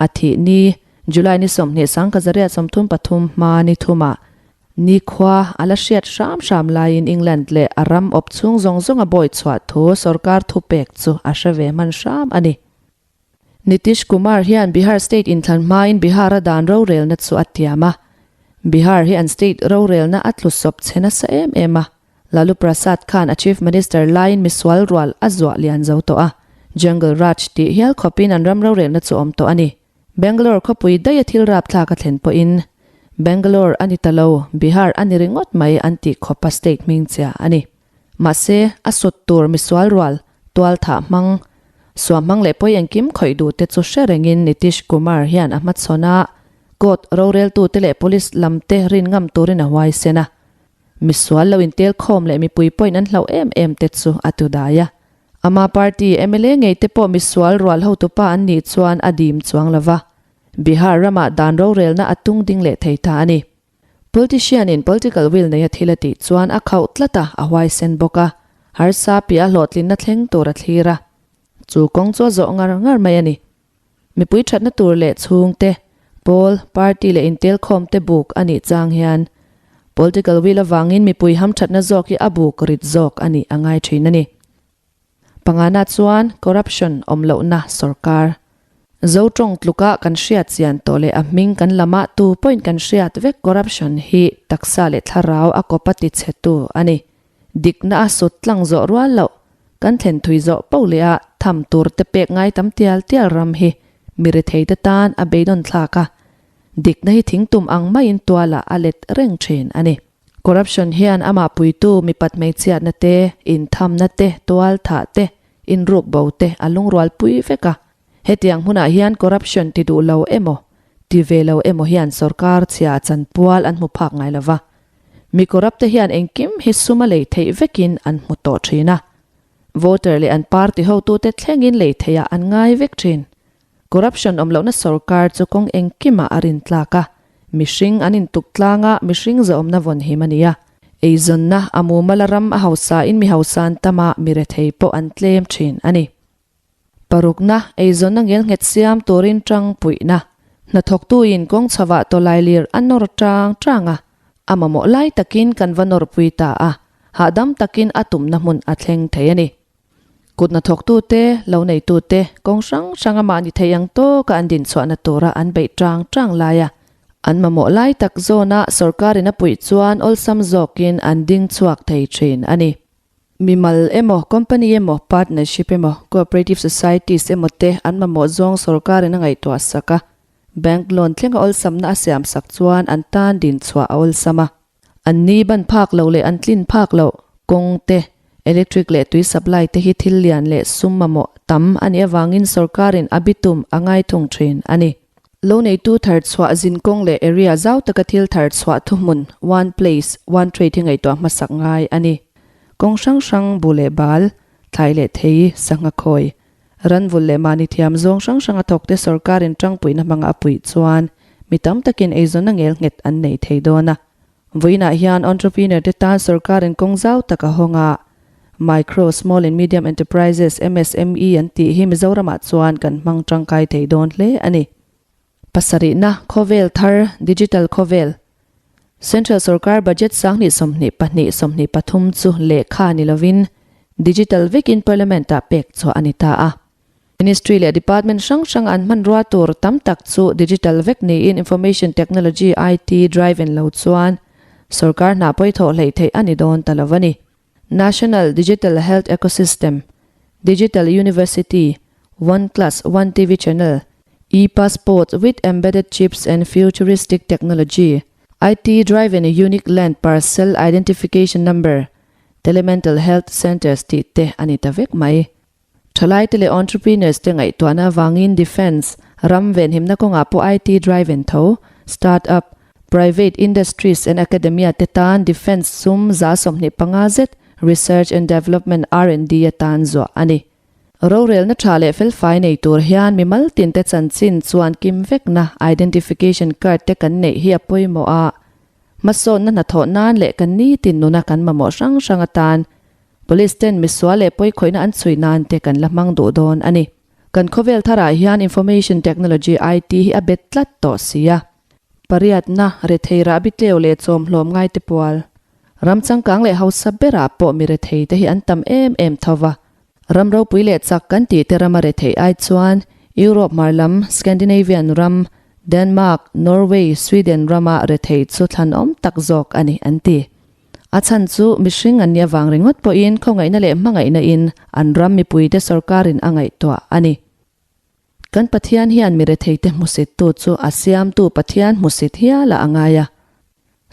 A thih ni, July ni 20 1933 hma ni thumah Nikhua a la hriat hram hram laiin England leh a ram awp chhung zawng zawnga bawi chhuah thu sorkar thupek chu a hre ve hman hram a ni. Nitish Kumar hian Bihar state inthlan hmain Bihar-a dan rorelna chu a tiam a. Bihar hi an state rorelna a tlu sawp chhe nasa em em a. Lalu Prasad khan a Chief Minister laiin misual rual a zuah lian zo tawh a. Jungle Raj tih hial khawpin an ram rorelna chu awm tawh a ni. Bangalore khawpui daia thil rapthlak a thlen pawhin Bangalore a ni ta lo, Bihar a ni ringawt mai an tih khawpa state hming chia a ni. Mahse, a sut tur misual rual, tual thah hmang, suam hmang leh pawi engkim khawih duh te chu hre rengin Nitish Kumar hian a hmachhawn a, court roreltute leh police lam te rin ngam turin a huaisen a. Misual lo intel khawm leh mipui pawhin an hlauh em em te chu a tu dai a. Ama party mla ngei te pawh misual rual hotupa an nih chuan a dim chuang lo va, Bihar ramah dan rorelna a tung ding leh thei ta a ni. Politician in political will neia thil a tih chuan a khauh tlat a, a huaisen bawk a, harsa piah a hlawhtlinna thleng tur a thlir a. Chu kawng chu a zawh ngar ngar mai a ni. Mipui thatna tur leh chhungte, pawl, party leh intelkhawmte buk a nih chang hian political will avangin mipui hamthatna zawk hi a buk rit zawk a nih a ngai thin a ni. Pangana chuan corruption awm lohna sorkar. Zo tawng tluka kan hriat chian tawh leh a hming kan lamah tu pawhin kan hriat vek corruption hi taksa leh thlarau a kawp a tichhetu a ni. Dikna a sut tlang zawh rual loh, kan thlen thui zawh poh leh a tham tur te pek ngai tam tial tial ram hi mi rethei te tan a beidawn thlak a, dikna hi thingtum ang maiin tualah a let reng thin a ni. Corruption hian amah puitu mipat hmeichhiatna te, inthamna te, tual thah te, inruk bo te a lungrual pui vek a. Hetiang hmunah hian corruption ti duh lo emaw, ti ve lo emaw hian sorkar chhia chanpual an hmu phak ngai lo va. Mi corrupt te hian engkim hi sum a lei theih vekin an hmu tawh thin a. Voter leh an party hotute thlengin lei theihah an ngai vek thin. Corruption awm lohna sorkar chu kawng engkimah a rin tlak a. Mihring an intuk tlang a, mihring zawhawmna vawn him a ni a. Eizawnna a mumal a ram a hausain mi hausa an tam a, mi rethei pawh an tlem thin a ni. Parukna, eizawnna ngelnghet siam turin tangpuihna. Hnathawktuin kawng chhovah tawlailir a nawr tang tang a, a mamawh lai takin kan va nawrpui ta a, hahdam takin a tumna hmun a thleng thei a ni. Kut hnathawktute, lo neitute, kawng hrang hranga mahni thei ang tawka an dinchhuahna tura an beih tang tang lai a, an mamawh lai tak zawna sorkarin a puih chuan awlsam zawkin an ding chhuak thei thin a ni. Mimal emaw, company emaw, partnership emaw, cooperative societies emaw te an mamawh zawng sorkarin a ngaihtuah sak a, bank loan thlenga awlsamna a siamsak chuan an tan dinchhuah a awlsam a. An ni ban phak loh leh an tlin phak loh kawng te, electric leh tui supply te hi thil lian leh sum mamawh tam a nih avangin sorkarin a bitum a ngai thung thin a ni. Lo neitu thar chhuah zin kawng leh area zau taka thil thar chhuah thuhmun, one place, one trade hi ngaihtuah hmasak ngai a ni. Kawng hrang hrang, bu leh bal, thlai leh thei, sangha khawi, Ranvul leh mahni thiam zawng hrang hrang a thawkte sorkarin tangpuihna hmanga a puih chuan mi tam takin eizawnna ngel nghet an nei thei dawn a. Vawiinah hian entrepreneur te tan sorkarin kawng zau tak a hawng a, Micro, Small and Medium Enterprises, MSME, an tih hi Mizoramah chuan kan hmang tangkai thei dawn hle a ni. Pasarihna, Khawvel thar, Digital khawvel. Central sorkar budget 2022, 23 chu lehkha ni lovin digital vekin Parliament-ah pek chhuah a ni ta a. Ministry leh department hrang hrang an hmanrua tur tam tak chu digital vek niin Information Technology, IT, drive en lo chuan sorkar hna pawithawh hleih theih a ni dawn ta lo a ni. National Digital Health Ecosystem, Digital University, One Class One TV Channel, E-Passport with Embedded Chips and Futuristic Technology, IT Driven Unique Land Parcel Identification Number, Telemental Health Centres tih te a ni ta vek mai. Thalaite leh entrepreneurs te ngaihtuahna avangin defence, ram venhimna kawngah pawh IT driven tho, start-up, private industries and academia te tan defence sum 25 zet research and development, R&D, atan zuah a ni. Rorelna tha leh felfai nei tur hian mimal tinte chanchin chuan kim vekna identification card te kan neih hi a pawimawh a, hmasawnna hnathawh nan leh kan nitin nuna kan mamawh hrang hrang atan Police ten misual leh pawikhawihna an chhui nan te kan la hmang duh dawn a ni. Kan khawvel tharah hian Information Technology, IT, hi a bet tlat tawh si a. Pariatna, rethei rahbi tleu leh chawmhlawm ngai te pual. Ram changkang leh hausa berah pawh mi rethei te hi an tam em em tho va. Ram ropui leh chak kan tih te rama rethei ai chuan Europe hmar lam, Scandinavian ram, Denmark, Norway, Sweden rama rethei chu thlanawm tak zawk a ni an ti. A chhan chu mihring an nih avang ringawt pawhin khawngaihna leh hmangaihna in an ram mipuite sorkarin a ngaihtuah a ni. Kan Pathian hian mi retheite hmusittu chu a siamtu Pathian hmusit hialah a ngai a.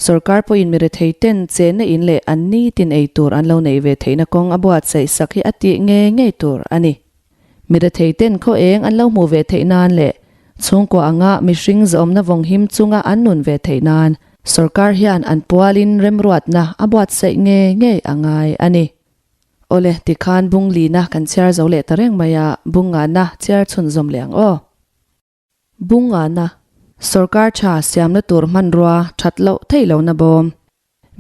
Sorkar pawhin mi retheiten chenna in leh an nitin ei tur an lo neih ve theihna kawng a buatsaih sak hi a tih ngei ngei tur a ni. Mi retheiten khaw eng an lo hmuh ve theih nan leh chhungkua anga mihring zawmna vawng him chunga an nun ve theih nan sorkar hian an pualin remruatna a buatsaih ngei ngei a ngai a ni. Awle, tikhan bung lina kan chhiar zo leh ta reng mai a, bung ngahna chhiar chhunzawm leh ang aw. Bung ngahna, sorkar tha siamna tur hmanrua that loh theih lohna bawm.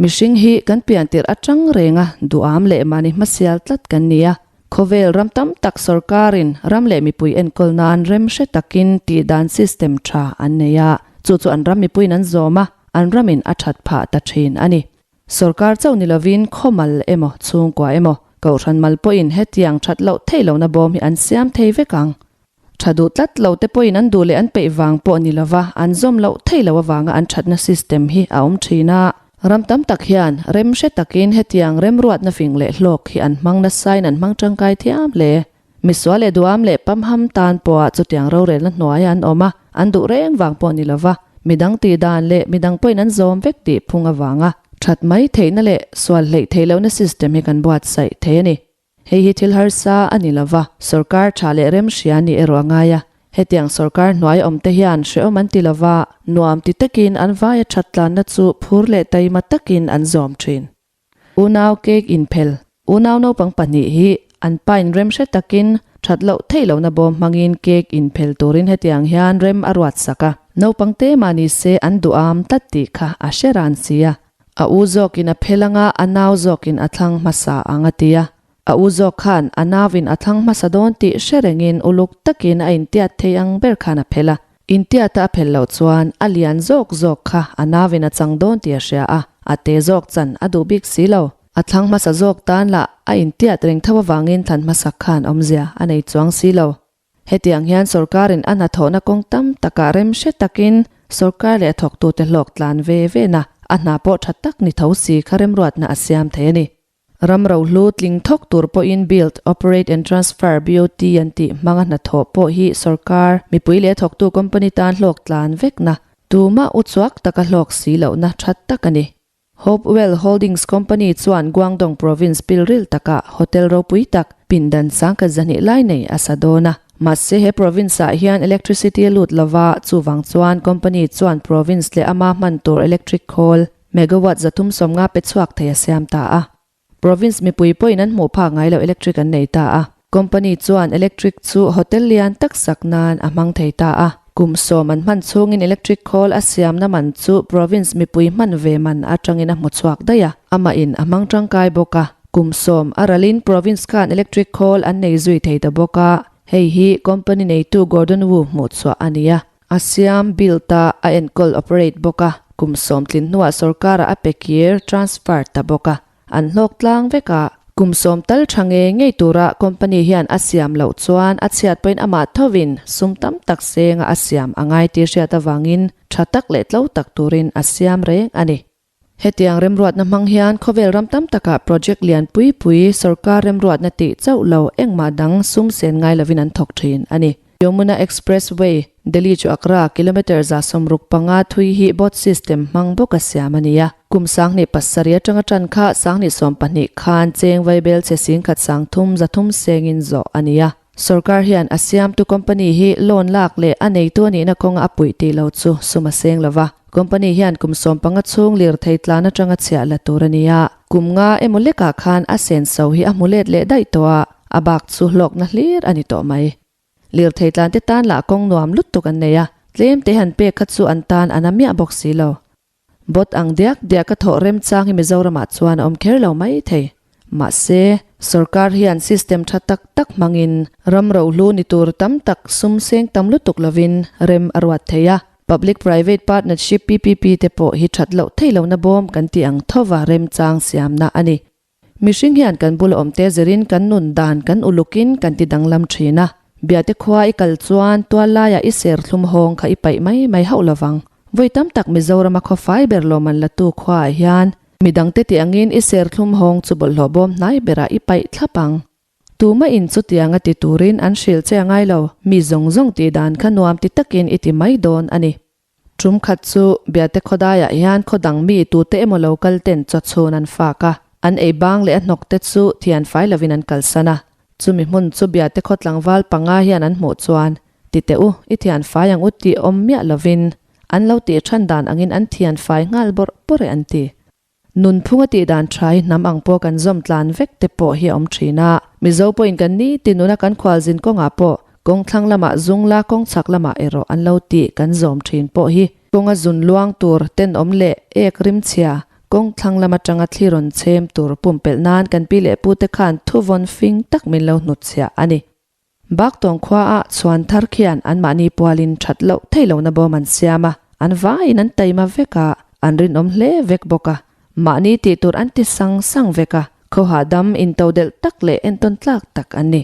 Mihring hi kan pian tirh atang renga duham leh mahni hmasial tlat kan ni a. Khawvel ram tam tak sorkarin ram leh mipui enkawl nan rem hre takin tihdan system tha an nei a, chu chu an ram mipuiin an zawm a, an ramin a that phah ta thin a ni. Sorkar chauh ni lovin khawmal emaw chhungkua emaw kohhran mal pawhin hetiang that loh theih lohna bawm hi an siam thei vek ang. Tha duh tlat lo te pawhin an duh leh an peih vang pawh ni lova an zawm loh theih loh avanga an thatna system hi a awm thin a. Ram tam tak hian rem hre takin hetiang remruatna fing leh hlawk hi an hmang nasain an hmang tangkai thiam hle. Misual leh duam leh pamham tan pawha chutiang rorelna hnuaia an awm a, an duh reng vang pawh ni lova midang tih dan leh midang pawhin an zawm vek tih phung avanga that mai theihna leh sual hleih theih lohna system hi kan buatsaih thei a ni. Hei hi thil harsa a ni lova, sorkar tha leh rem hria nih erawh a ngai a. Hetiang sorkar hnuai awmte hian hrehawm an ti lova, nuam ti takin an vaia that tlanna chu phur leh taima takin an zawm thin. Unau cake inphel, Unau naupang pahnih hi an pain rem hre takin. That loh theih lohna bawm hmangin cake inphel turin hetiang hian rem a ruat sak a. Naupang te mah ni se an duham tlat tih kha a hre ran si a. A u zawkin a phel anga a nau zawkin a thlang hmasa ang a ti a. A u zawk khan a nauin a thlang hmasa dawn tih hre rengin uluk takin a intiat thei ang ber khan a phel a. Intiata a phel loh chuan a lian zawk zawk kha a nauin a chang dawn tih a hria a, a te zawk chan a duh bik si lo. A thlang hmasa zawk tan lah a intiat reng tho avangin thlan hmasak khan awmzia a nei chuang si lo. Hetiang hian sorkarin a hnathawhna kawng tam takah rem hre takin sorkar leh a thawktute hlawk tlan ve vena a hna pawh tha tak ni tho si kha remruatna a siam thei a ni. Ram rohlu tling thawk tur pawhin Build, Operate and Transfer, BOT, an tih hmanga hnathawh pawh hi sorkar, mipui leh a thawktu company tan hlawk tlan vekna, tumah uchuak taka hlawk si lohna tha tak a ni. Hopewell Holdings Company chuan Guangdong Province pilril takah hotel ropui tak, pindan sangkhat zahnih lai nei a sa dawn a. Mahse he province-ah hian electricity a lut lova, chuvang chuan company chuan province leh ama hman tur electric khawl megawatt 350 pe chhuak thei a siam ta a. Province mipui pawhin an hmuh phak ngai loh electric an nei ta a. Company chuan electric chu hotel lian tak sak nan a hmang thei ta a. Kum sawm an hman chhungin electric khawl a siamna man chu province mipui hman ve man atangin a hmu chhuak daih a. Amahin a hmang tangkai bawk a. Kum sawm a ralin province khan electric khawl an nei zui thei ta bawk a. Hei hi company neitu Gordon Wu hmuh chhuah a ni a. A siam, build, a, a enkawl, operate, bawk a, kum sawm tlin hnuah sorkarah a pe kir, transfer, ta bawk a. An hlawk tlang vek a. Kum sawm tal tha ngei ngei tura company hian a siam loh chuan a chhiat pawhin amah thovin sum tam tak senga a siam a ngai tih hriat avangin tha tak leh tlo tak turin a siam reng a ni. Hetiang remruatna hmang hian khawvel ram tam takah project lian pui pui sorkar remruatna tih chauh lo engmah dang sum sen ngai lovin an thawk thin a ni. Yamuna Expressway, Delhi chu Agra, kilometre 65 thui hi bot system hmang bawk a siam a ni a. Kum 2007 atanga tan kha 2012 khan cheng vaibel chhe 10,000 300 sengin zawh a ni a. Sorkar hian a siamtu company hi loan lak leh a neitu a nihna kawnga a puih tih lo chu sum a seng lo va. Company hian kum 15 chhung lirthei tlan atanga chhiah la tur a ni a. Kum nga emaw lekah khan a senso hi a hmu let leh daih tawh a, a bak chu hlawkna hlir a ni tawh mai. Lirthei tlan te tan lah kawng nuam lutuk an nei a, tlem te han pek kha chu an tan a na miah bawk si lo. Bot ang diak diak a thawh remchang hi Mizoramah chuan a awm kher lo mai thei. Mahse, sorkar hian system tha tak tak hmangin ram rohlu ni tur tam tak sum seng tam lutuk lovin rem a ruat thei a. Public Private Partnership, PPP, te pawh hi that loh theih lohna bawm kan tih ang thova remchang siamna a ni. Mihring hian kan bula awmte zirin kan nun dan kan ulukin kan ti danglam thin a. Biate khua i kal chuan tual laiah i serthlum hawng kha i paih mai mai hauh lovang. Vawi tam tak Mizorama khaw fai ber lawmman latu khuaah hian midangte tih angin i serthlum hawng chu bawlhhlawh bawm hnai berah i paih thlap ang. Tuma in chutiang a ti turin an hrilh che a ngai lo, mi zawng zawng tih dan kha nuam ti takin i ti mai dawn a ni. Tum khat chu Biate khawdaiah hian khaw dang mi tute emaw lo kal ten chaw chhun an fak a, an ei bang leh a hnawk te chu thian fai lovin an kalsan a. Chumi hmun chu Biate khaw tlangval panga hian an hmuh chuan, Ti teh u, i thian fai ang u tih awm miah lovin an lo tih than dan angin an thian fai nghal bawrh bawrh e an ti. Nunphunga tih dan tha hi hnam ang pawh kan zawm tlan vek te pawh hi a awm thin a. Mizo pawhin kan ni ti nuna kan khualzin kawngah pawh kawng thlang lamah zung la kawng chhak lamah erawh an lo tih kan zawm thin pawh hi kawnga zun luang tur tenawm leh ek rimchhia kawng thlang lam atanga thli rawn chhem tur pumpelh nan kan pi leh pute khan thuvawn fing tak min lo hnutchhiah a ni. Baktawng khuaah chhuan thar khian anmahni pualin that loh theih lohna bawm an siam a, an vaiin an taima vek a, an rinawm hle vek bawk a, mahni tih tur an ti sang sang vek a, khawhah dam intodelh tak leh entawn tlak tak an ni.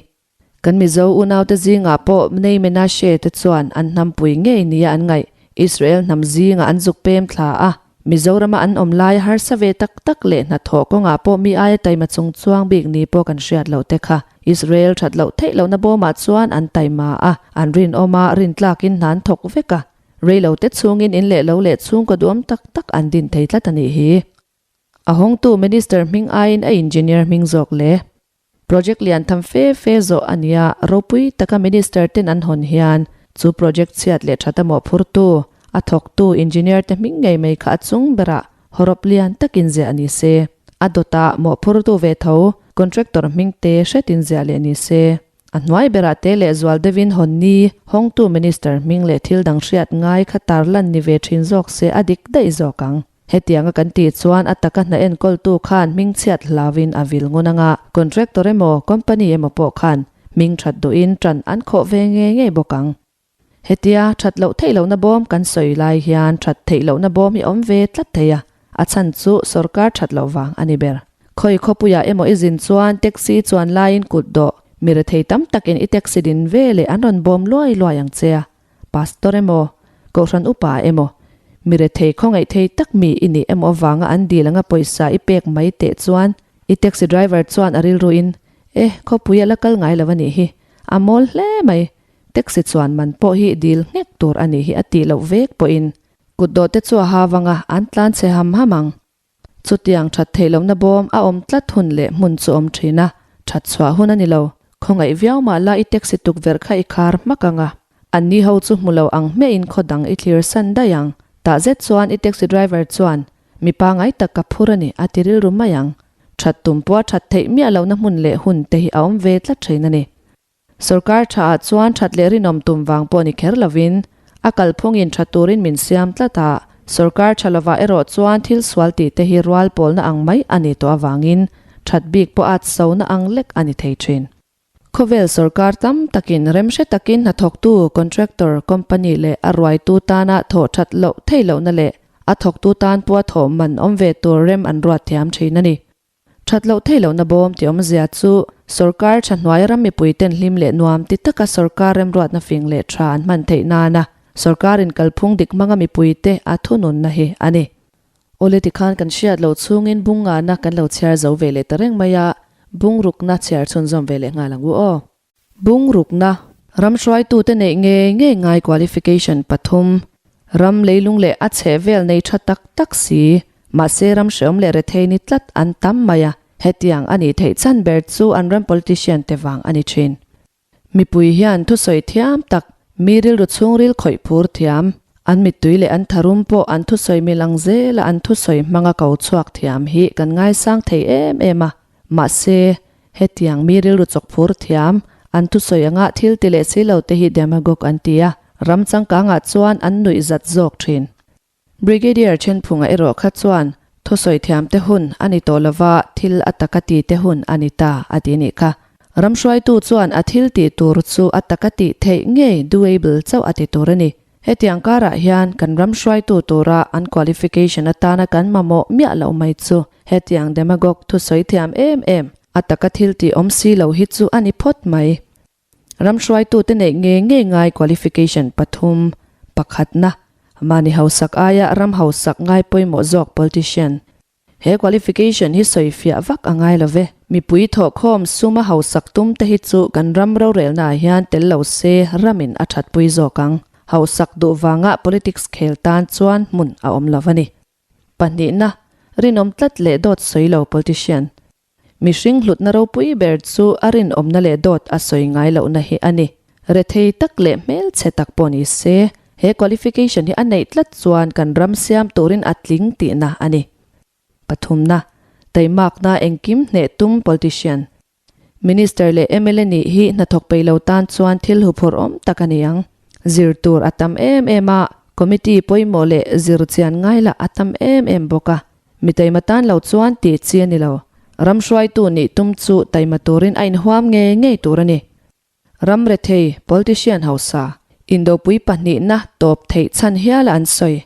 Kan Mizo unaute zingah pawh Bnei Menashe te chuan an hnampui ngei nia an ngaih, Israel hnam zingah an zuk pem thla a, Mizorama an awm lai harsa ve tak tak leh hnathawh kawngah pawh mi aia taima chung chuang bik ni pawh kan hriat loh te kha Israel that loh theih lohna bawmah chuan an taima a, an rinawm a, rintlakin hna an thawk vek a. Reilo te chhungin in leh lo leh chhungkaw duam tak tak an din thei tlat a nih hi. A hawngtu Minister hming aiin a engineer hming zawk le. Project lian tham fe fe zawh a nia, ropui taka Minister ten an hawn hian chu project chhiat leh that a mawhphurtu, a thawktu engineer te hming ngei mai kha a chung berah hawrawp lian takin ziah ni se. A dawtah mawhphurtu ve tho contractor hming te hretin ziah leh ni se. A hnuai berah te leh zual deuhin hawn ni, hawngtu Minister hming leh thil dang hriat ngai kha tarlan ni ve thin zawk se a dik daih zawk ang. Hetianga kan tih chuan a taka hna enkawltu khan hmingchhiat hlauin a vil ngun anga, contractor emaw company emaw pawh khan hming that duhin tan an khawh ve ngei ngei bawk ang. Hetia that loh theih lohna bawm kan sawi lai hian that theih lohna bawm hi a awm ve tlat thei a, a chhan chu sorkar that loh vang a ni ber. Khawi khawpuiah emaw i zin chuan taxi chuan laiin kut dawh, mi rethei tam takin i taxi din ve leh an rawn bawm luai luai ang che a, pastor emaw, kohhran upa emaw, mi rethei khawngaih thei tak mi i nih emaw avanga an dil anga pawisa i pek mai teh chuan i taxi driver chuan a rilruin, Eh, khawpui a la kal ngai lo a nih hi, a mawl hle mai, Taxi chuan man pawh hi dil nghek tur a nih hi a tih loh vek pawhin kutdawh te chu a ha vang a, an tlan chhe ham ham ang. Chutiang that theih lohna bawm a awm tlat hun leh hmun chu awm thin a, that chhuah hun a ni lo. Khawngaih viau mah la i taxi tukverh kha i khar hmak ang a, anni ho chu hmu lo ang hmehin khaw dang i thlir san daih ang. Tah zet chuan i taxi driver chuan mi pangai tak ka phur a ni a ti rilru mai ang. That tum pawh a that theih miah lohna hmun leh hun te hi a awm ve tlat thin a ni. Sorkar tha ah chuan that leh rinawm tum vang pawh ni kher lovin, a kalphungin tha turin min siam tlat a, sorkar tha lovah erawh chuan thil sual tih te hi rual pawlna ang mai a ni tawh avangin that bik pawh at sona ang lek a ni thei thin. Khawvel sorkar tam takin remhre takin hnathawktu, contractor, company leh a ruaitu tana thawh that loh theih lohna leh a thawktu tan pawha thawh man awm ve tur rem an ruat thiam thin a ni. That loh theih lohna bawm tih awmzia chu sorkar tha hnuai ram mipuiten hlim leh nuam ti taka sorkar remruatna fing leh tha an hman theih nana sorkarin kalphung dik hmanga mipuite a thununna hi a ni. Awle tikhan kan hriat loh chhungin bung ngahna kan lo chhiar zo ve leh ta reng mai a, bung rukna chhiar chhunzawm ve leh nghal ang u aw. Bung rukna, ram hruaitute neih ngei ngei ngai qualification pathum, ram leilung leh a chheh vel nei tha tak tak si, mahse ram hreawm leh rethei ni tlat an tam mai a, hetiang a nih theih chhan ber chu an ram politician te vang a ni thin. Mipui hian thusawi thiam tak, mi rilru chhungril khawih phur thiam, an mittui leh an tharum pawh an thusawi mil ang zela an thusawi hmanga ko chhuak thiam hi kan ngaisang thei em em a, Mahse, hetiang mi rilru chawk phur thiam, an thusawi anga thil ti leh si lo te hi demagogue an ti a, ram changkangah chuan an nuih zat zawk thin. Brigadier Thenphunga erawh kha chuan thusawi thiam te hun a ni tawh lova thil a taka ti te hun a ni ta a ti nih kha. Ram hruaitu chuan a thil tih tur chu a taka tih theih ngei doable chauh a ti tur a ni. Hetiang karah hian kan ram hruaitu tura an qualification atana kan mamawh miah loh mai chu hetiang demagogue thusawi thiam em em, a taka thil tih awm si lo hi chu a ni phawt mai. Ram hruaitute neih ngei ngei ngai qualification pathum, pakhatna, mahni hausak aia ram hausak ngai pawimawh zawk politician, He qualification hi sawi fiah vak a ngai lo ve. Mipui thawhkhawm suma hausak tum te hi chu kan ram rorelna ah hian tel lo se ramin a thatpui zawk ang. Hausak duh vanga politics khel tan chuan hmun a awm lo a ni. Pahnihna, rinawm tlat leh dawt sawi lo politician. Mihring hlutna ropui ber chu a rinawmna leh dawt a sawi ngai lohna hi a ni. Rethei tak leh hmelchhe tak pawh ni se, he qualification hi a neih tlat chuan kan ram siam turin a tling tihna a ni. Pathumna, Taimakna engkim hneh tum politician, Minister leh mla nih hi hnathawk peih lo tan chuan thil huphurh awm tak a ni ang. Zir tur a tam em em a, committee pawimawh leh zir chian ngai lah a tam em em bawk a. Mi taima tan lo chuan tih chi a ni lo. Ram hruaitu nih tum chu taima turin a inhuam ngei ngei tur a ni. Ram rethei, politician hausa, indopui pahnihna tawp theih chhan hiala an sawi.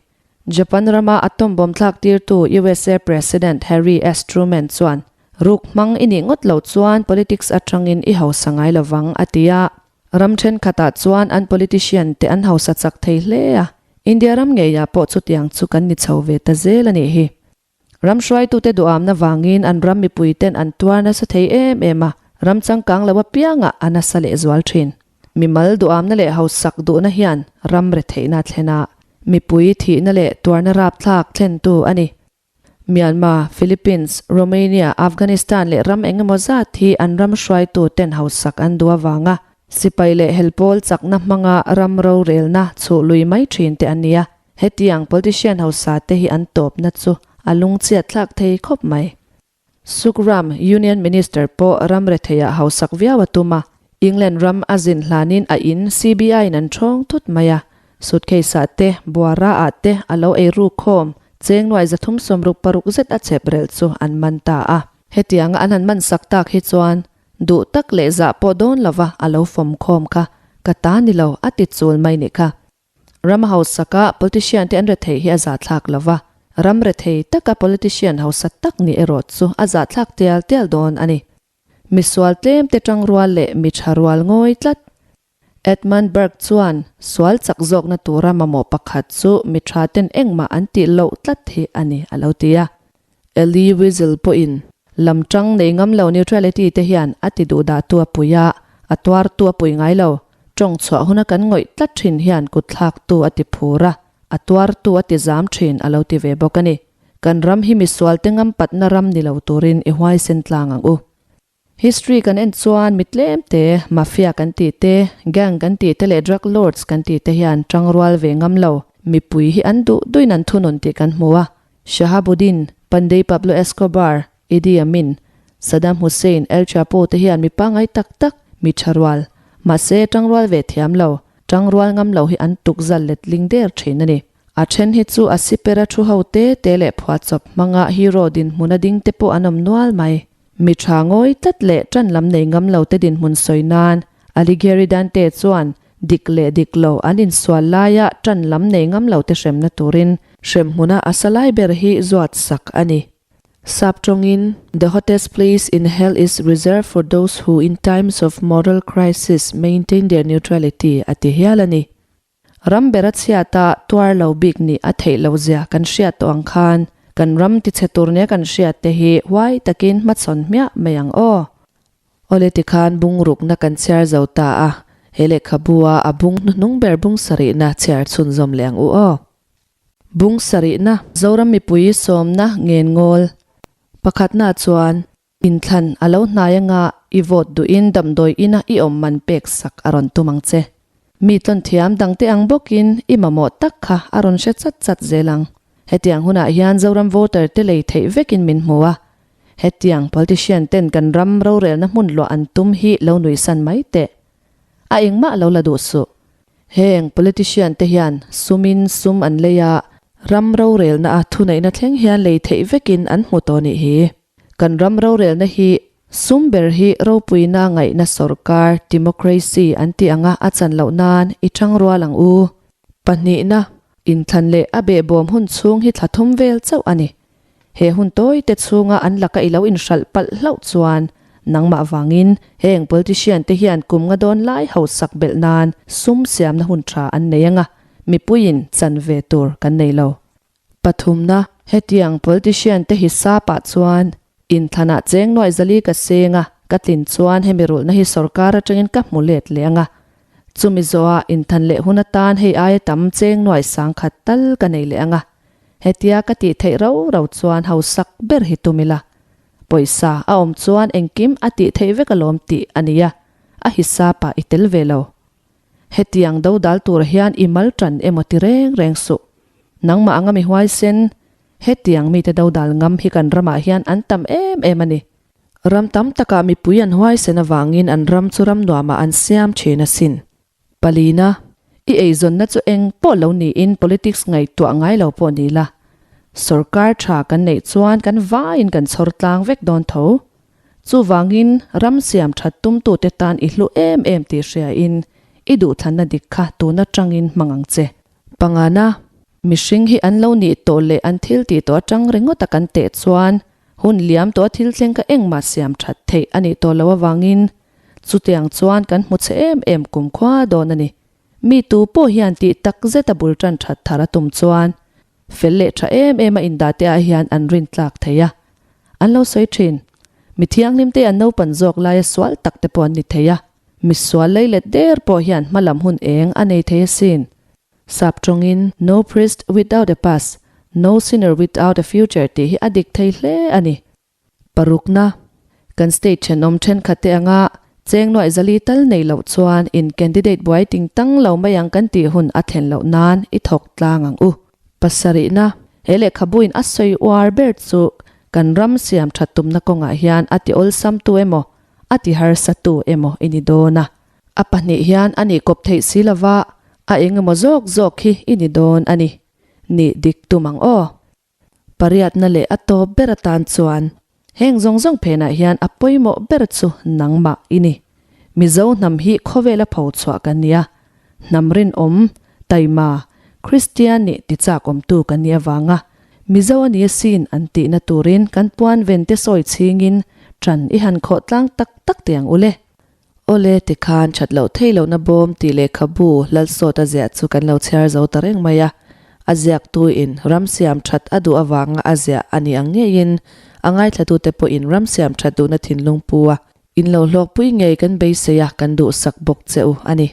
Japan rama atom bomb thlak tirtu usa President Harry S. Truman chuan, Ruk hmang i nih ngawt loh chuan politics atangin i hausa ngai lovang, a ti a. Ram thenkhatah chuan an politician te an hausa chak thei hle a, India ram ngeiah pawh chutiang chu kan ni chho ve ta zel a nih hi. Ram hruaitute duhamna vangin an ram mipuiten an tuar nasa thei em em a, ram changkang lo apiangah a nasa lehzual thin. Mimal duhamna leh hausak duhna hian ram retheihna a thlen a, mipui thihna leh tuarna rapthlak thlentu a ni. Myanmar, Philippines, Romania, Afghanistan leh ram engemaw zat hi an ram hruaituten hausak an duh avanga sipai leh helpawl chakna hmanga ram rorelna chhuh lui mai thin te an ni a. Hetiang politician hausa te hi an tawpna chu a lungchhiat thlak thei khawp mai. Sukram Union Minister pawh ram retheiah hausak viau a tum a. England ram a zin hlanin a in CBI in an ṭhawng thut mai a, suitcase ah te, buara ah te a lo ei ruk khawm, cheng nuai 366 zet a chep relh chu an man ta a. Hetianga an han man sak tak hi chuan duh tak leh zah pawh dawn lova a lo fawm khawm kha ka ta ni lo a ti chul mai nih kha. Ram hausaka politician te an rethei hi a zahthlak lova, ram rethei taka politician hausa tak nih erawh chu a zahthlak tial tial dawn a ni. Misual tlem te tangrual leh mi tha rual ngawi tlat. Edmund Burke chuan sual chak zawkna tura mamawh pakhat chu mi tha ten engmah an tih loh tlat hi a ni a lo ti a. Elie Wiesel pawhin lam tang nei ngam lo neutrality te hian a ti duh dah tu a pui a, a tuar tu a pui ngai lo. Tawng chhuah huna kan ngawih tlat thin hian kut thlak tu a ti phur a, a tuar tu a ti zam thin a lo ti ve bawk a ni. Kan ram hi misualte ngampatna ram ni lo turin i huaisen tlang ang u. History kan en chuan mi tlem te, mafia kan tih te, gang kan tih te leh drug lords kan tih te hian tangrual ve ngam lo. Mipui hi an duh duhin an thunun tih kan hmu a. Shahabuddin, Pandey Pablo Escobar, Idi Amin, Saddam Hussein, El Chapo te hian mi pangngai tak tak, mi tha rual, mahse tangrual ve thiam lo, tangrual ngam lo hi an tukzal letling der thin a ni. A then hi chu a sipera thu ho te te leh phuahchawp hmanga hero dinhmun a ding te pawh an awm nual mai. Mi tha ngawi tlat leh tan lam nei ngam lo te dinhmun sawi nan Alighieri Dante chuan dik leh dik lo an insual laia tan lam nei ngam lo te hremna turin hremhmuna a sa lai ber hi zuat sak a ni. Sap tawngin, The hottest place in hell is reserved for those who in times of moral crisis maintain their neutrality a ti hial a ni. Ram ber a chhiat a, tuar lo bik nih a theih lo zia kan hriat tawh ang khan kan ram tichhe tur nia kan hriat te hi huai takin hmachhawn hmiah mai ang aw. Awle tikhan bungrukna kan chhiar zo ta a, he lehkhabu a a bung hnuhnung ber bung sarihna chhiar chhunzawm leh ang u aw. Bung sarihna, Zoram mipui sawmna ngenngawl pakhatna chuan Inthlan a lo hnai anga i vote duhin damdawi ina i awm man pek sak a rawn tum ang che. Mi tlawn thiam dangte ang bawkin i mamawh tak kha a rawn hre chat chat zel ang. Hetiang hunah hian Zoram voter te lei theih vekin min hmu a. Hetiang politician ten kan ram rorelna hmun luah an tum hi lo nuihsan mai teh. A engmah lo la duh suh. Heng politician te hian sumin sum an lei a, ram rorelna a thuneihna thleng hian lei theih vekin an hmu tawh nih hi. Kan ram rorelna hi sum ber hi ropuina ngaihna sorkar, democracy, an tih anga a chan loh nan i tang rual ang u. Pahnihna, inthlan leh a behbawm hun chhung hi thla thum vel chauh a ni. He hun tawi te chhunga an laka i lo inhralh palh hlauh chuan nangmah vangin heng politician te hian kum nga dawn lai hausak belh nan sum siamna hun tha an nei anga mipuiin chan ve tur kan nei lo. Pathumna, hetiang politician te hi sapah chuan inthlanah cheng nuaih zali ka seng a, ka tlin chuan hemi rulhna hi sorkar atangin ka hmu let leh ang a. Chumi zawhah inthan leh hun atan hei aia tam cheng nuaih sangkhat tal ka nei leh ang a. Hetia ka tih theih rau rau chuan hausak ber hi tum ila. Pawisa a awm chuan engkim a tih theih vek alawm tih a nia, a hisapah i tel ve lo. Hetiang dodal tur hian i mal tan emaw ti reng reng suh. Nangmah anga mi huaisen, hetiang mite dodal ngam hi kan ramah hian an tam em em a ni. Ram tam takah mipui an huaisen avangin an ram chu ram nuamah an siam thin asin. Palina, i eizawnna chu eng pawh lo niin politics ngaihtuah ngai lo pawh ni la. Sorkar tha kan neih chuan kan vaiin kan chhawr tlang vek dawn tho. Chuvangin, ram siam that tumtute tan i hlu em em tih hriain i duhthlanna dik kha tun atangin hmang ang che. Pangana, mihring hi an lo nih tawh leh an thil tih tawh atang ringawt a kan teh chuan hun liam tawh a thil thleng kha engmah siam that theih a nih tawh loh avangin chutiang chuan kan hmu che em em kumkhua dawn a ni. Mi tu pawh hian tih tak zet a bul tan that thar a tum chuan fel leh tha em em a indah te ah hian an rin tlak thei a. An lo sawi thin. Mi thianghlim te an naupan zawk laia sual tak te pawh an ni thei a. Mi sual lei let der pawh hian hma lam hun eng a nei thei asin. Sap tawngin No priest without a past, no sinner without a future tih hi a dik thei hle a ni. Parukna, Kan state thenawm thenkhat te anga cheng nuaih zali tal nei loh chuan in candidate buai ting tang lo mai ang kan tih hun a thlen loh nan i thawk tlang ang u. Pasarihna, He lehkhabuin a sawi uar ber chu kan ram siam that tumna kawngah hian a ti awlsam tu emaw? a ti harsatu emaw i ni dawn a. A pahnih hian a nih kawp theih si lova, a eng emaw zawk zawk hi i ni dawn a ni. Nih dik tum ang aw. Pariatna leh a tawp ber atan chuan heng zawng zawng phenah hian a pawimawh ber chu nangmah i ni. Mizo hnam hi khawvela pho chhuah kan ni a, hnam rinawm, taima, Kristian nih tichak awmtu kan nih avanga Mizo a ni asin an tihna turin kan puan vente sawi chhingin ṭan i han khawh tlang tak tak teh ang ule. Awle, tikhan that loh thei lohna bawm tih lehkhabu Lalsawta ziah chu kan lo chhiar zo ta reng mai a. A ziaktuin ram siam that a duh avanga a ziah a nih ang ngeiin a ngaithlatute pawhin ram siam that duhna thinlung pu a in lo hlawkpui ngei kan beisei a, kan duhsak bawk che u a ni.